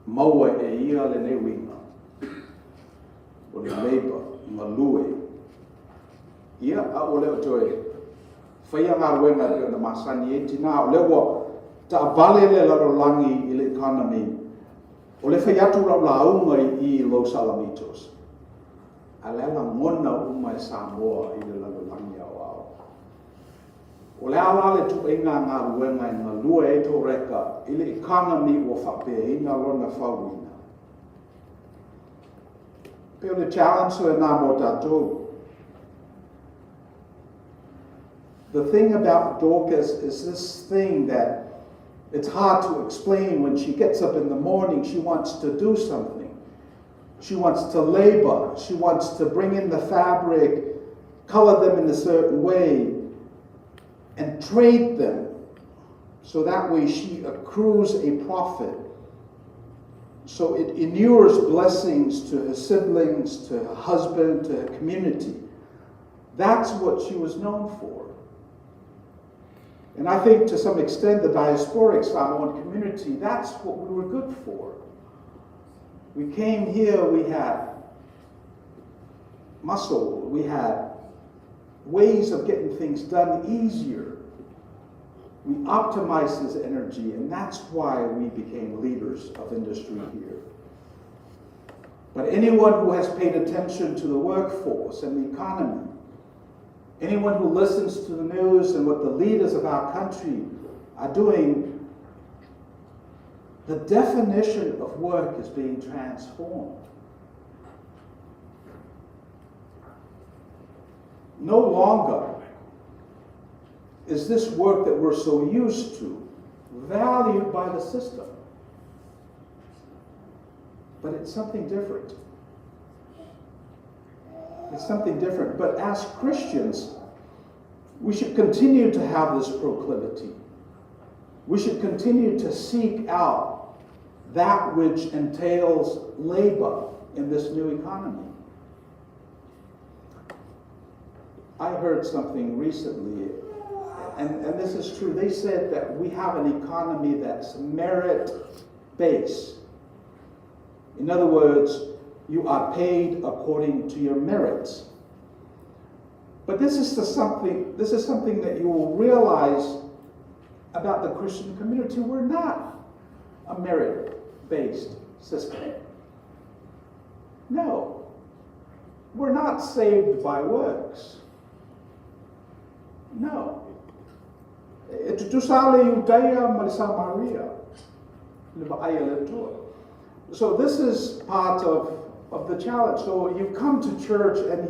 maua e ia lenei uiga. O le labor, galue. Ia, a ua le o toe faia galuega e pei ona masani ai tinā o lea ua Taavale le lalolagi i le economy, o le fai atu lau lauga i i Los Alamitos, a o la e lagona uma e Samoa i le lalolagi aoao. O le a la le ituaiga galuega e galue ai Toreka i le economy ua faapeaina lona fauina? Pei o le challenge lena mo tatou. The thing about Dorcas is this thing that it's hard to explain. When she gets up in the morning, she wants to do something. She wants to labor. She wants to bring in the fabric, color them in a certain way, and trade them. So that way she accrues a profit. So it inures blessings to her siblings, to her husband, to her community. That's what she was known for. And I think to some extent the diasporic Samoan community, that's what we were good for. We came here, we had muscle, we had ways of getting things done easier. We optimized this energy, and that's why we became leaders of industry here. But anyone who has paid attention to the workforce and the economy, anyone who listens to the news and what the leaders of our country are doing, the definition of work is being transformed. No longer is this work that we're so used to valued by the system. But it's something different. It's something different. But as Christians, we should continue to have this proclivity. We should continue to seek out that which entails labor in this new economy. I heard something recently, and this is true. They said that we have an economy that's merit-based. In other words, you are paid according to your merits. But this is something that you will realize about the Christian community. We're not a merit-based system. No. We're not saved by works. No. E tutusa le Iudaia ma le Samaria, le vaai a le Atua. So this is part of the challenge. So you come to church and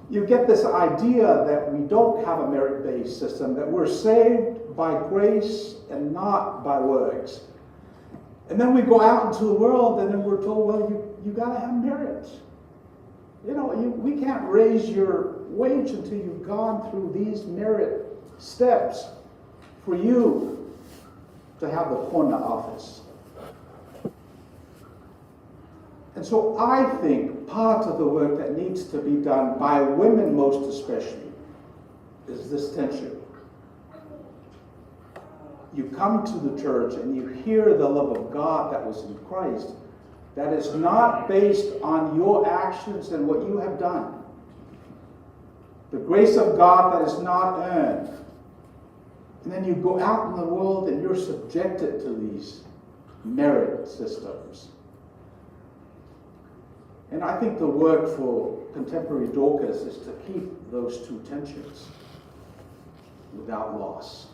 you get this idea that we don't have a merit-based system, that we're saved by grace and not by works. And then we go out into the world and then we're told, well, you got to have merits. We can't raise your wage until you've gone through these merit steps for you to have the corner office. And so I think part of the work that needs to be done by women most especially is this tension. You come to the church and you hear the love of God that was in Christ, that is not based on your actions and what you have done. The grace of God that is not earned. And then you go out in the world and you're subjected to these merit systems. And I think the work for contemporary Dorcas is to keep those two tensions without loss.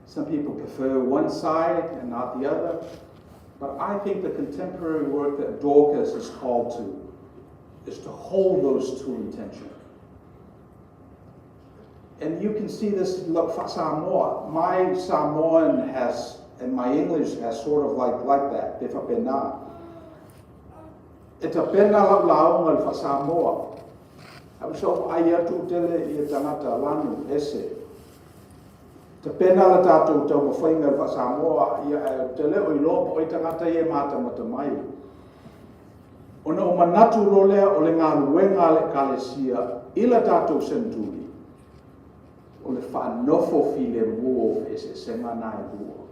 Some people prefer one side and not the other, but I think the contemporary work that Dorcas is called to is to hold those two in tension. And you can see this, look, Samoa. My Samoan has, and my English has sort of like that, te faapena. E tapena lau lauga i le Samoa. Au so ai atu tele i tagata lanu ese. Tapena la tatou taumafaiga i le Samoa ia e te leo i loa po o tagata ia e matamata mai. Ona o manatu lo lea o le galuega a le Ekalesia i la tatou senturi o le faanofo filemu o feeseesega na e lua.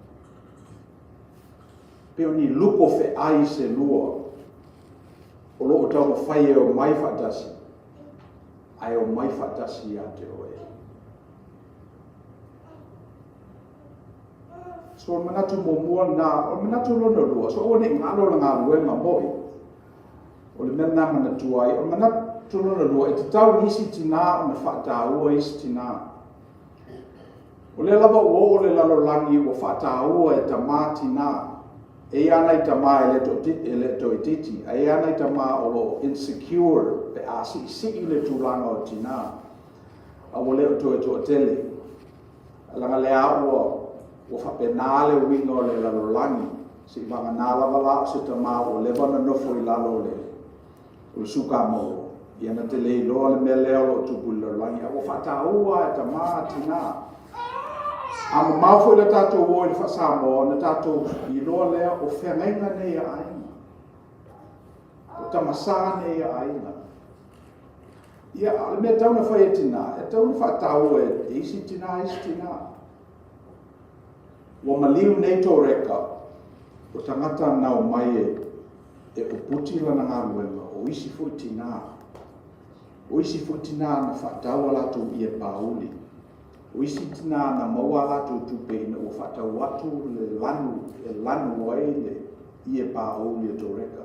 Pe o ni luko feai se lua o loo taumafai e omai faatasi, ae omai faatasi ia te oe. So o le manatu muamua lena. O le manatu lona lua, so aua ne i galo le galuega mo'i. O le mea lena e manatua ai. O le manatu lona lua, e tatau i isi tinā ona faataua isi tinā. O lea lava ua oo le lalolagi ua faataua e tama tinā. E i ai lava nai tama e le o toaitiiti, ae i ai lava nai tama o lo o insecure pe a siisii le tulaga o tinā, a ua le o toe toatele. Leaga o lea lava ua faapena le uiga o le lalolagi, seivagana lava la o se tama ua leva ona nofo i lalo o le sukamumu, ia na te le iloa le mea lea o lo o tupu i le lalolagi, ae ua faataua lava e tama tina. A mamao foi le tatou o i le faa-Samoa, ona tatou iloa lea o feagaiga nei a aiga, o tama sa nei a aiga. Ia, a o le mea e tatau ona fai e tina, e tatau ona faataua e isi tina isi tina. Ua maliu nei Toreka, o tagata na omai e uputi lana galuega, o isi foi tina. O isi foi tina na faatau a latou ie pauli. O isi tina na maua a latou tupe ina ua faatau atu le lanu e lanu ai le ie pauli a Toreka.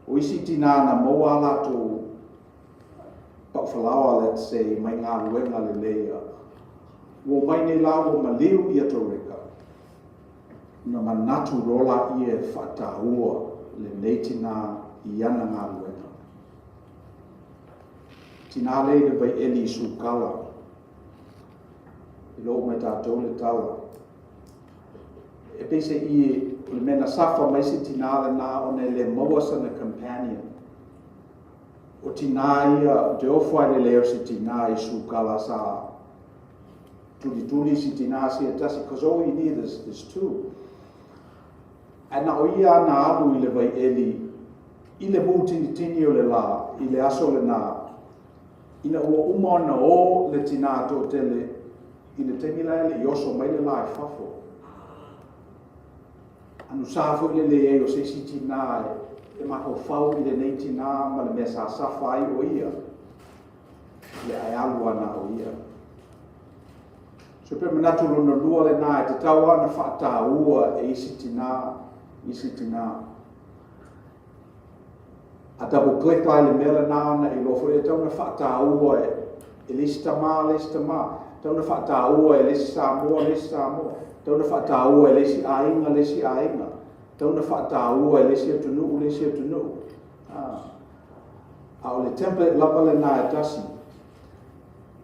O isi tina na maua a latou paufalaoa, let's say, mai galuega lelei a. Ua omai nei la ua maliu ia Toreka, ona manatu loa laia e faataua lenei tina i ana galuega. Tina lea i le vaieli i Sukala, iloa uma e tatou le tala. E peiseai o le mea na suffer mai si tinā lena ona e le maua sana companion. O tinā ia, ou te ofo lava i le leai o se tinā i Sukala sa tulituli si tinā sia e tasi, because all you need is two. Ae na o ia na alu i le vaieli i le mutinitini o le lā i le aso lena, ina ua uma ona o le tinā toatele i le taimi la e le i oso mai le la i fafo. Anusa foi le leai o se isi tinā e mafaufau i lenei tinā ma le mea sa suffer ai o ia, ia ae alu lava na o ia. So pe manatu lona lua lena e tatau lava ona faataua e isi tinā, isi tinā. A double click la i le mea lena ona e iloa foi e tatau ona faataua e le isi tama le isi tama, e tatau ona faataua e le isi Samoa le isi Samoa, e tatau ona faataua e le isi aiga le isi aiga, e tatau ona faataua e le isi atunuu le isi atunuu. A o le template lava lena e tasi.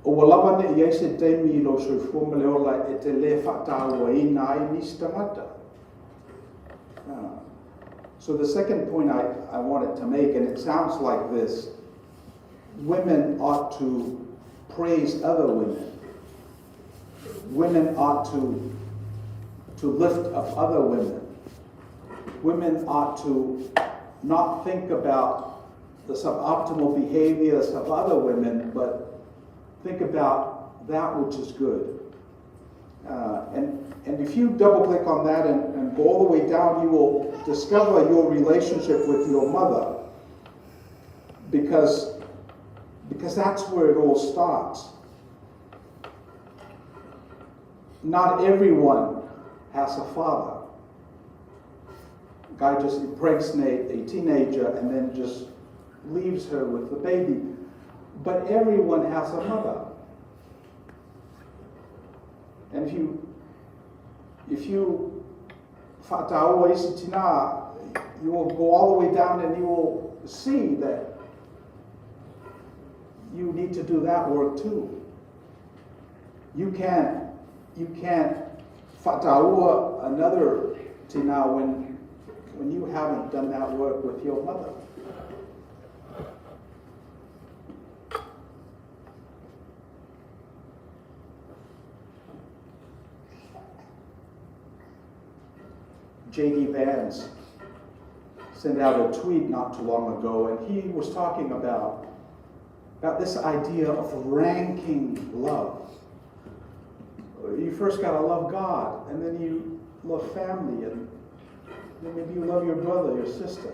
Aua lava ne i i ai se taimi i lou soifua ma le ola e te le faatauaina ai nisi tagata. So the second point I wanted to make, and it sounds like this, women ought to praise other women. Women ought to lift up other women. Women ought to not think about the suboptimal behaviors of other women, but think about that which is good. And if you double click on that and go all the way down, you will discover your relationship with your mother. Because that's where it all starts. Not everyone has a father. Guy just impregnates a teenager and then just leaves her with the baby. But everyone has a mother. And if you faataua isi tinā, you will go all the way down and you will see that you need to do that work too. You can't faataua another tinā when you haven't done that work with your mother. J.D. Vance sent out a tweet not too long ago, and he was talking about this idea of ranking love. You first got to love God, and then you love family, and then maybe you love your brother, your sister.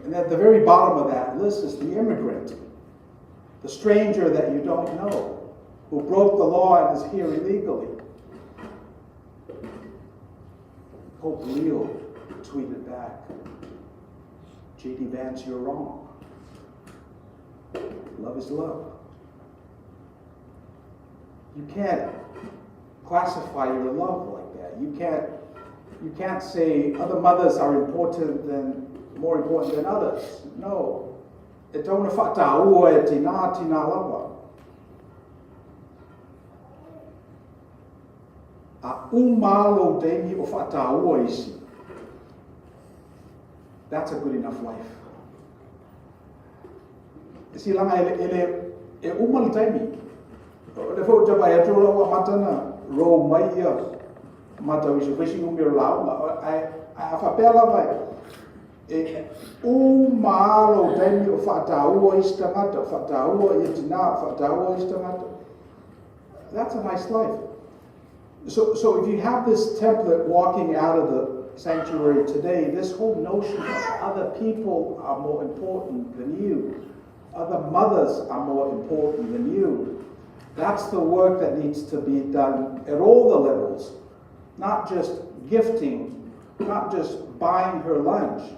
And at the very bottom of that list is the immigrant, the stranger that you don't know, who broke the law and is here illegally. Pope Leo tweeted back, J.D. Vance, you're wrong. Love is love. You can't classify your love like that. You can't, you can't say other mothers are important than, more important than others. No. E tatau ona faataua e tinā, tinā lava. A uma lou taimi o faataua isi. That's a good enough life. E silaga e le, e le, e uma le taimi. O le foi ou te vaai atu o la ua amata ona roll mai ia matau i se faisi umi o le lauga. Ae, ae a faapea lava e, e uma lava lou taimi o faataua isi tagata, o faataua ia tinā, o faataua isi tagata. That's a nice life. So, so if you have this template walking out of the sanctuary today, this whole notion that other people are more important than you, other mothers are more important than you, that's the work that needs to be done at all the levels, not just gifting, not just buying her lunch,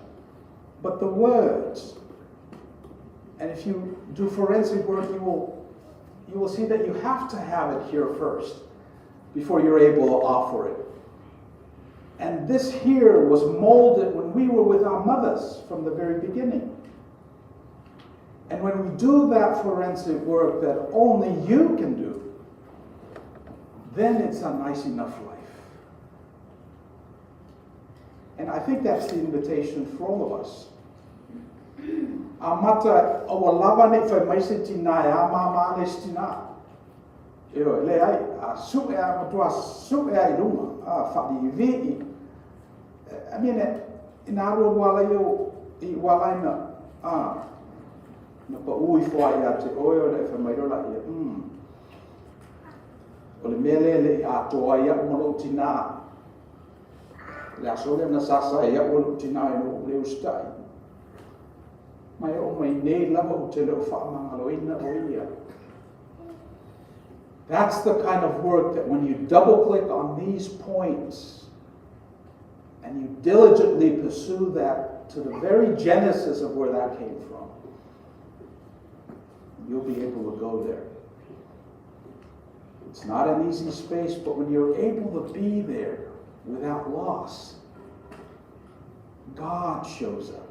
but the words. And if you do forensic work, you will, you will see that you have to have it here first before you're able to offer it. And this here was molded when we were with our mothers from the very beginning. And when we do that forensic work that only you can do, then it's a nice enough life. And I think that's the invitation for all of us. Amata, aua lava ne i fai mai se tinā e āmāmā ana i se tinā. Ioe, leai, a suʻe a matua suʻe a i luga, a faaliivii. I mean, ina alualu ala ia i ua ala ina, a, na paʻū ifo ai iā te ʻoe ona e fai mai loa laia, mm, o le mea lea e le i atoa ai iaʻu ma loʻu tinā. Le aso lea na sasa ai iaʻu e loʻu tinā ina ua ou le usitai. Mai oo mai nei lava ou te le o faamagaloina ʻo ia. That's the kind of work that when you double click on these points and you diligently pursue that to the very genesis of where that came from, you'll be able to go there. It's not an easy space, but when you're able to be there without loss, God shows up.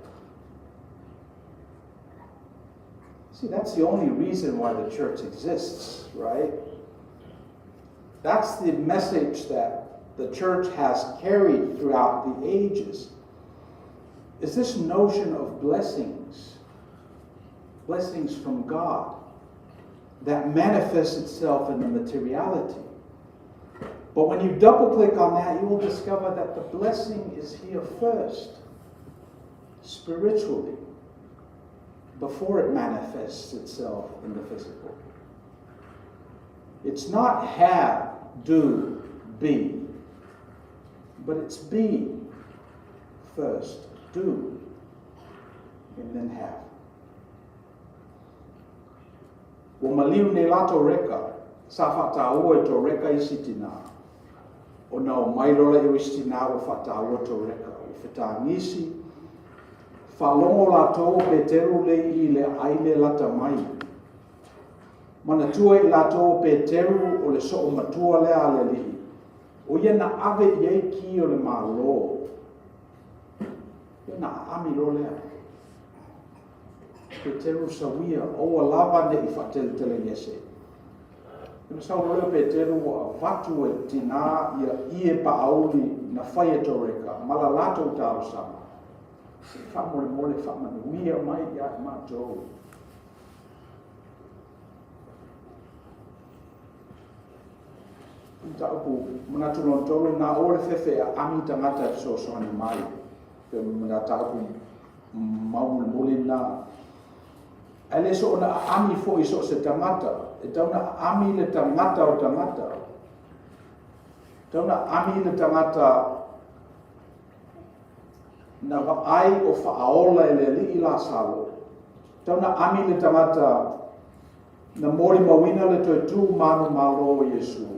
See, that's the only reason why the church exists, right? That's the message that the church has carried throughout the ages. Is this notion of blessings, blessings from God, that manifests itself in the materiality. But when you double click on that, you will discover that the blessing is here first, spiritually, before it manifests itself in the physical. It's not have, do, be, but it's be first, do, and then have. Ua maliu nei la Toreka, sa faataua e Toreka isi tinā. Ona omai loa lea o isi tinā ua faataua Toreka, ua fetagisi, faalogo latou o Peteru le i le aile lata mai. Manatua i latou o Peteru o le soo matua lea a le alii, o ia na ave i ai ki o le Malo. Ia ona aami loa lea. Peteru sauia, aua lava ne i faateletelegese. Ona sau loa lea o Peteru ua avatu e tinā ia ie paauli na fai e Toreka ma la latou talosaga, Se faamolemole faamanuia mai ia i matou. Mataupu manatu lona tolu, na o le fefe e aami tagata e fesoasoani mai. Pe mataupu mau mulimuli na. Ae le so ona aami foi so o se tagata, e tau na aami le tagata o tagata. Tau na aami le tagata na vaai o faaola e le alii Lasalo. Tau na aami le tagata na molimauina le toe tu manumalo o Iesu.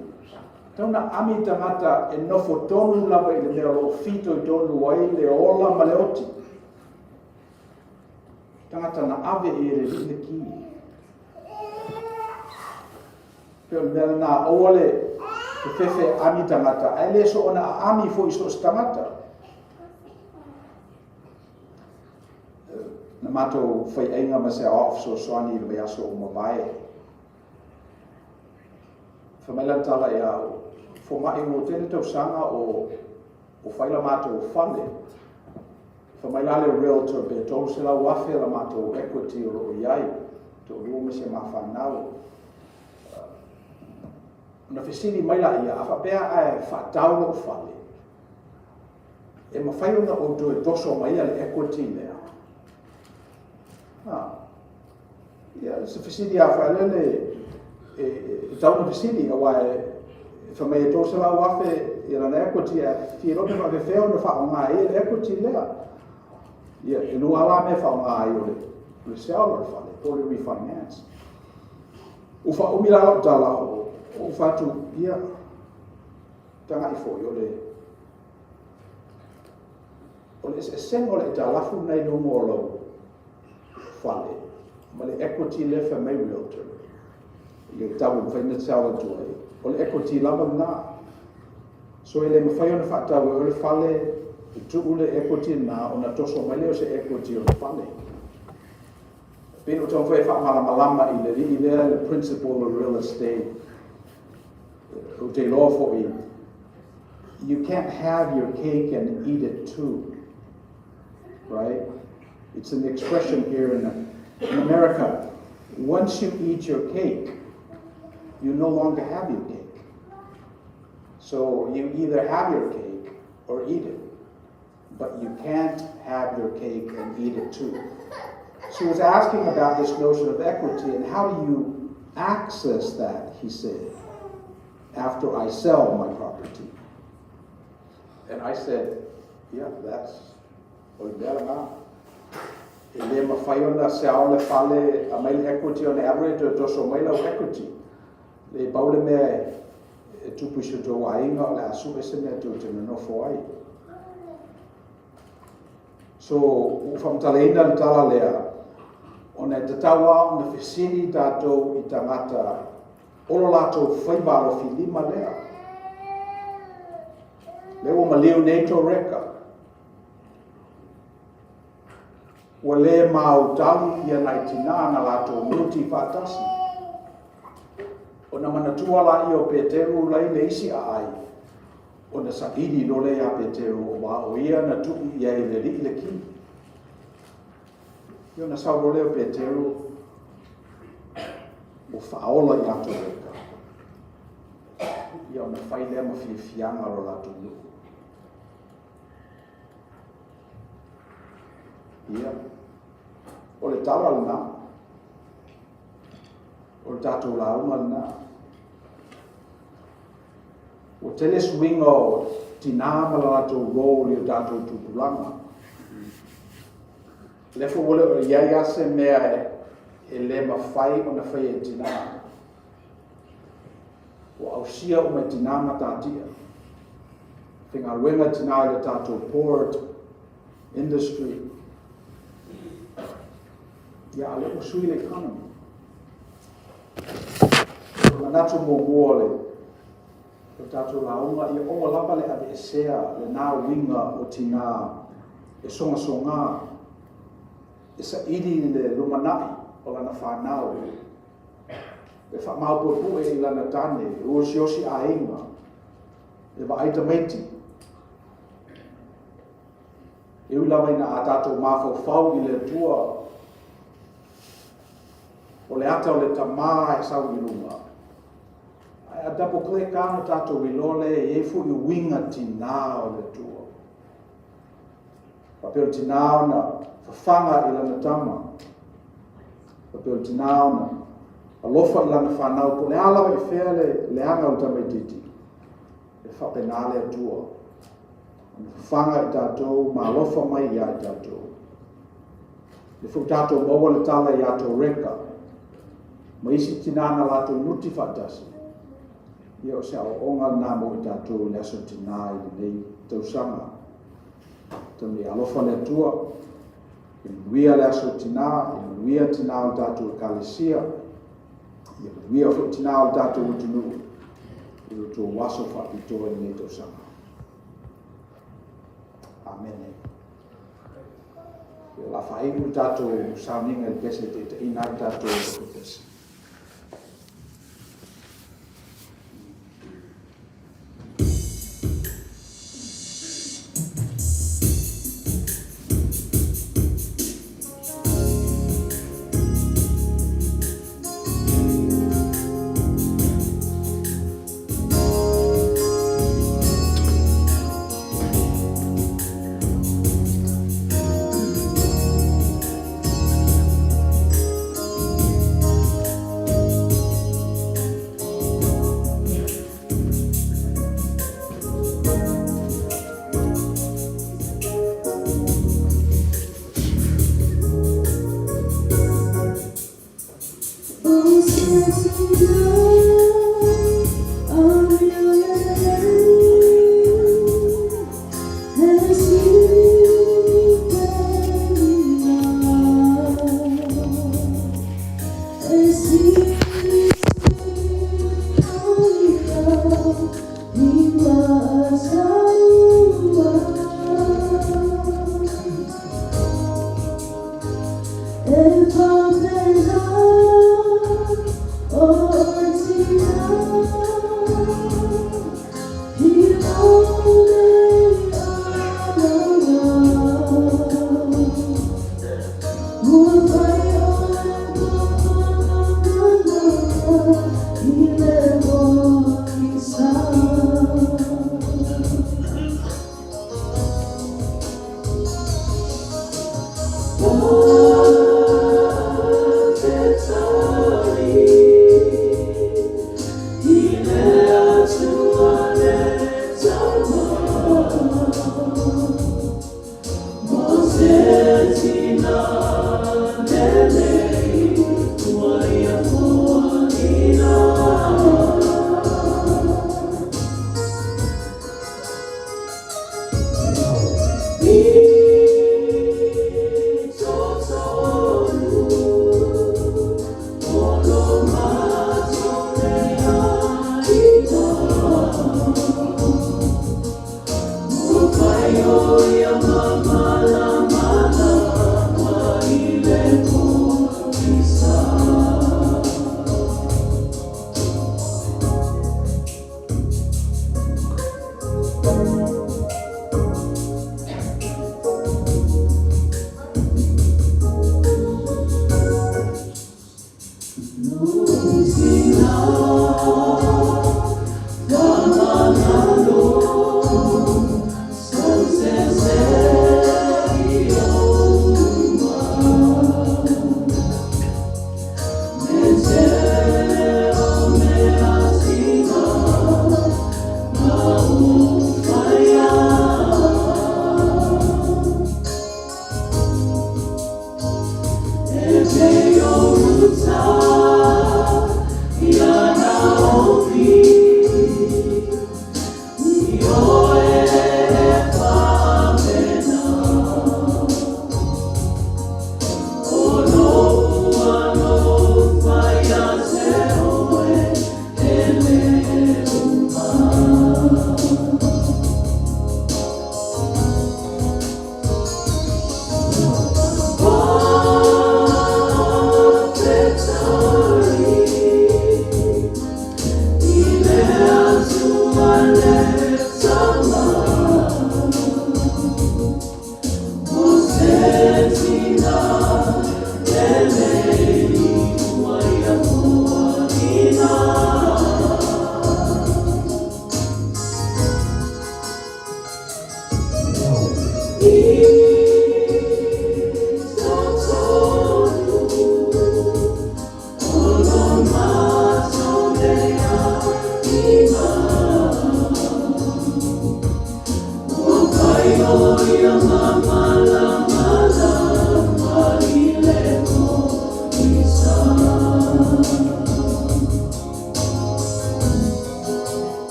Tau na ami tagata e nofo tonu lava i le mea o lo o fitoitonu ai le ola ma le oti. Tagata na ave i e le Alii le ki. Pei o le mea lena, aua le fefefe e ami tagata, ae le soona aami foi i so o se tagata. Na matou faiaiga ma se aoao fesoasoani i le vaiaso ua mavae. Fai mai lana tala ia au, fomai ua tele tausaga o o fai la matou fale. Fai mai la le realtor pe $300,000 la matou equity o lo o i ai, toalua ma si a ma fanau. Ona fesili mai laia, a faapea ae faatau lou fale, e mafai ona ou toe toso maia le equity lea? Ah. Ia, se fesili lava foi lele e tau ona fesili, aua e fai mai e $300,000 ia lana equity ae fia iloa pe faapefea ona faaaoga ai le equity lea. Ia, e lua lava la mea e faaaoga ai, o le sell o le fale po o le refinance. Ua faaumi la lau tala, ou fai atu, ia, tagai foi, o le o le eseesega o le aitalafu lena i luga o lau fale ma le equity lea fai mai realtor i le tau e mafai ona sell atu ai, o le equity lava lena. So e le mafai ona faatau e oe le fale e tuu le equity lena ona toso mai lea o se equity o le fale. E pei ona ou taumafai e faamalamalama i le alii lea le principle of real estate. Ou te iloa foi, you can't have your cake and eat it too. Right? It's an expression here in, in America. Once you eat your cake, you no longer have your cake. So you either have your cake or eat it. But you can't have your cake and eat it too. So he was asking about this notion of equity and how do you access that, he said, after I sell my property. And I said, yeah, that's, o le mea lena. E le mafai ona sell le fale, aumai le equity ona e alu lea e toe toso mai lau equity. Le pau le mea e tupu i si o tou aiga o le a sue se mea tou te nonofo ai. So, ua ou faamatalaina le tala lea, ona e tatau lava ona fesili tatou i tagata o lo latou faiva alofilima lea. Lea ua maliu nei Toreka. Ua le mautali ia nai tinā na latou muti faatasi. Ona manatua laia o Peteru lai le isi aai, ona saili loa lea iā Peteru auā o ia na tuu i ai e le Alii le ki. Ia ona sau loa lea o Peteru, ua faaola iā Toreka. Ia ona fai lea ma fiafiaga lo latou nuu. Ia, o le tala lena. O le tatou lauga lena. Ua tele suiga o tinā ma le latou role i o tatou tupulaga. O lea foi ua le o i ai lava se mea e le mafai ona faia e tinā. Ua ausia uma e tinā matatia. Faigaluega tinā i le tatou port industry. Ia, a o lea ua sui le economy. O le manatu muamua o le o tatou lauga, ia aua lava le aveesea lena uiga o tinā e sogasoga, e saili i le lumanai o lana fanau, e faamaopuepue i lana tane, e osiosi aiga, e vaai tamaiti. E ui lava ina a tatou mafaufau i le Atua, o le ata o le tamā e sau i luga. Ae a double click lava ona tatou iloa lea e i ai foi uiga tinā o le Atua. Faapea o le tinā ona fafaga i lana tama. Faapea o le tinā ona alofa i lana fanau, po o le a lava i fea le leaga o le tamaitiiti. E faapena le Atua. Ona fafaga i tatou ma alofa mai iā i tatou. Le foi tatou maua le tala iā Toreka ma isi tinā na latou nuti faatasi. Ia o se aoaoga lena mo i tatou i le Aso Tina i lenei tausaga. Tau ina ia alofa le Atua, ia manuia le Aso Tina, ia manuia tina o le tatou Ekalesia, ia manuia foi tina o le tatou atunuu i lo outou aso faapitoa i lenei tausaga. Amene. O le a faaiu le tatou sauniga i le pese e taitaiina ai le tatou pese.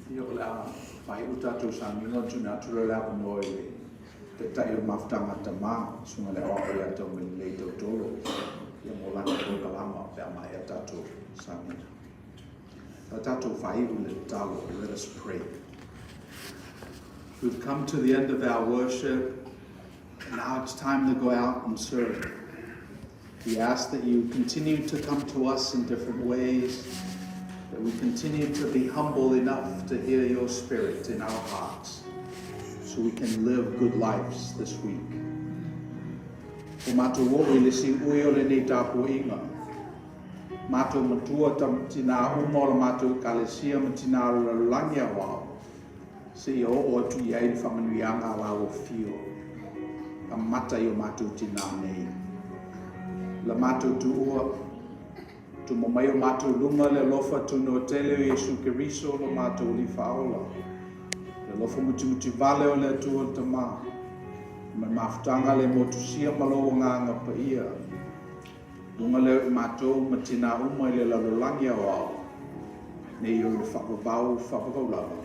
Ia o le a faaiu le tatou sauniga ona tuuina atu lea o le avanoa i le Taitai o le Mafutaga a Tama, le Susuga i le Aoao ia Taumailelei Tautolo, ia mo lana polokalama pe a maea le tatou sauniga. O le a tatou faaiu i le tatalo. Let us pray. We've come to the end of our worship. Now it's time to go out and serve. We ask that you continue to come to us in different ways, that we continue to be humble enough to hear your spirit in our hearts so we can live good lives this week. Ua matou oo i le siui o lenei tapuaiga. Matou matua tinā uma o la matou Ekalesia ma tinā o le lalolagi aoao, seia oo atu i ai le faamanuiaga a lau afio amata i o matou tinā nei. La matou tuua, tumo mai o matou luma le alofa tunoa tele o Iesu Keriso lo matou Alii Faaola, le alofa mutimuti vale o le Atua le Tama, ma le mafutaga le motusia ma lou Agaga Paia, luga lea o i matou ma tinā uma i le lalolagi aoao, nei o i le faavavau faavavau lava.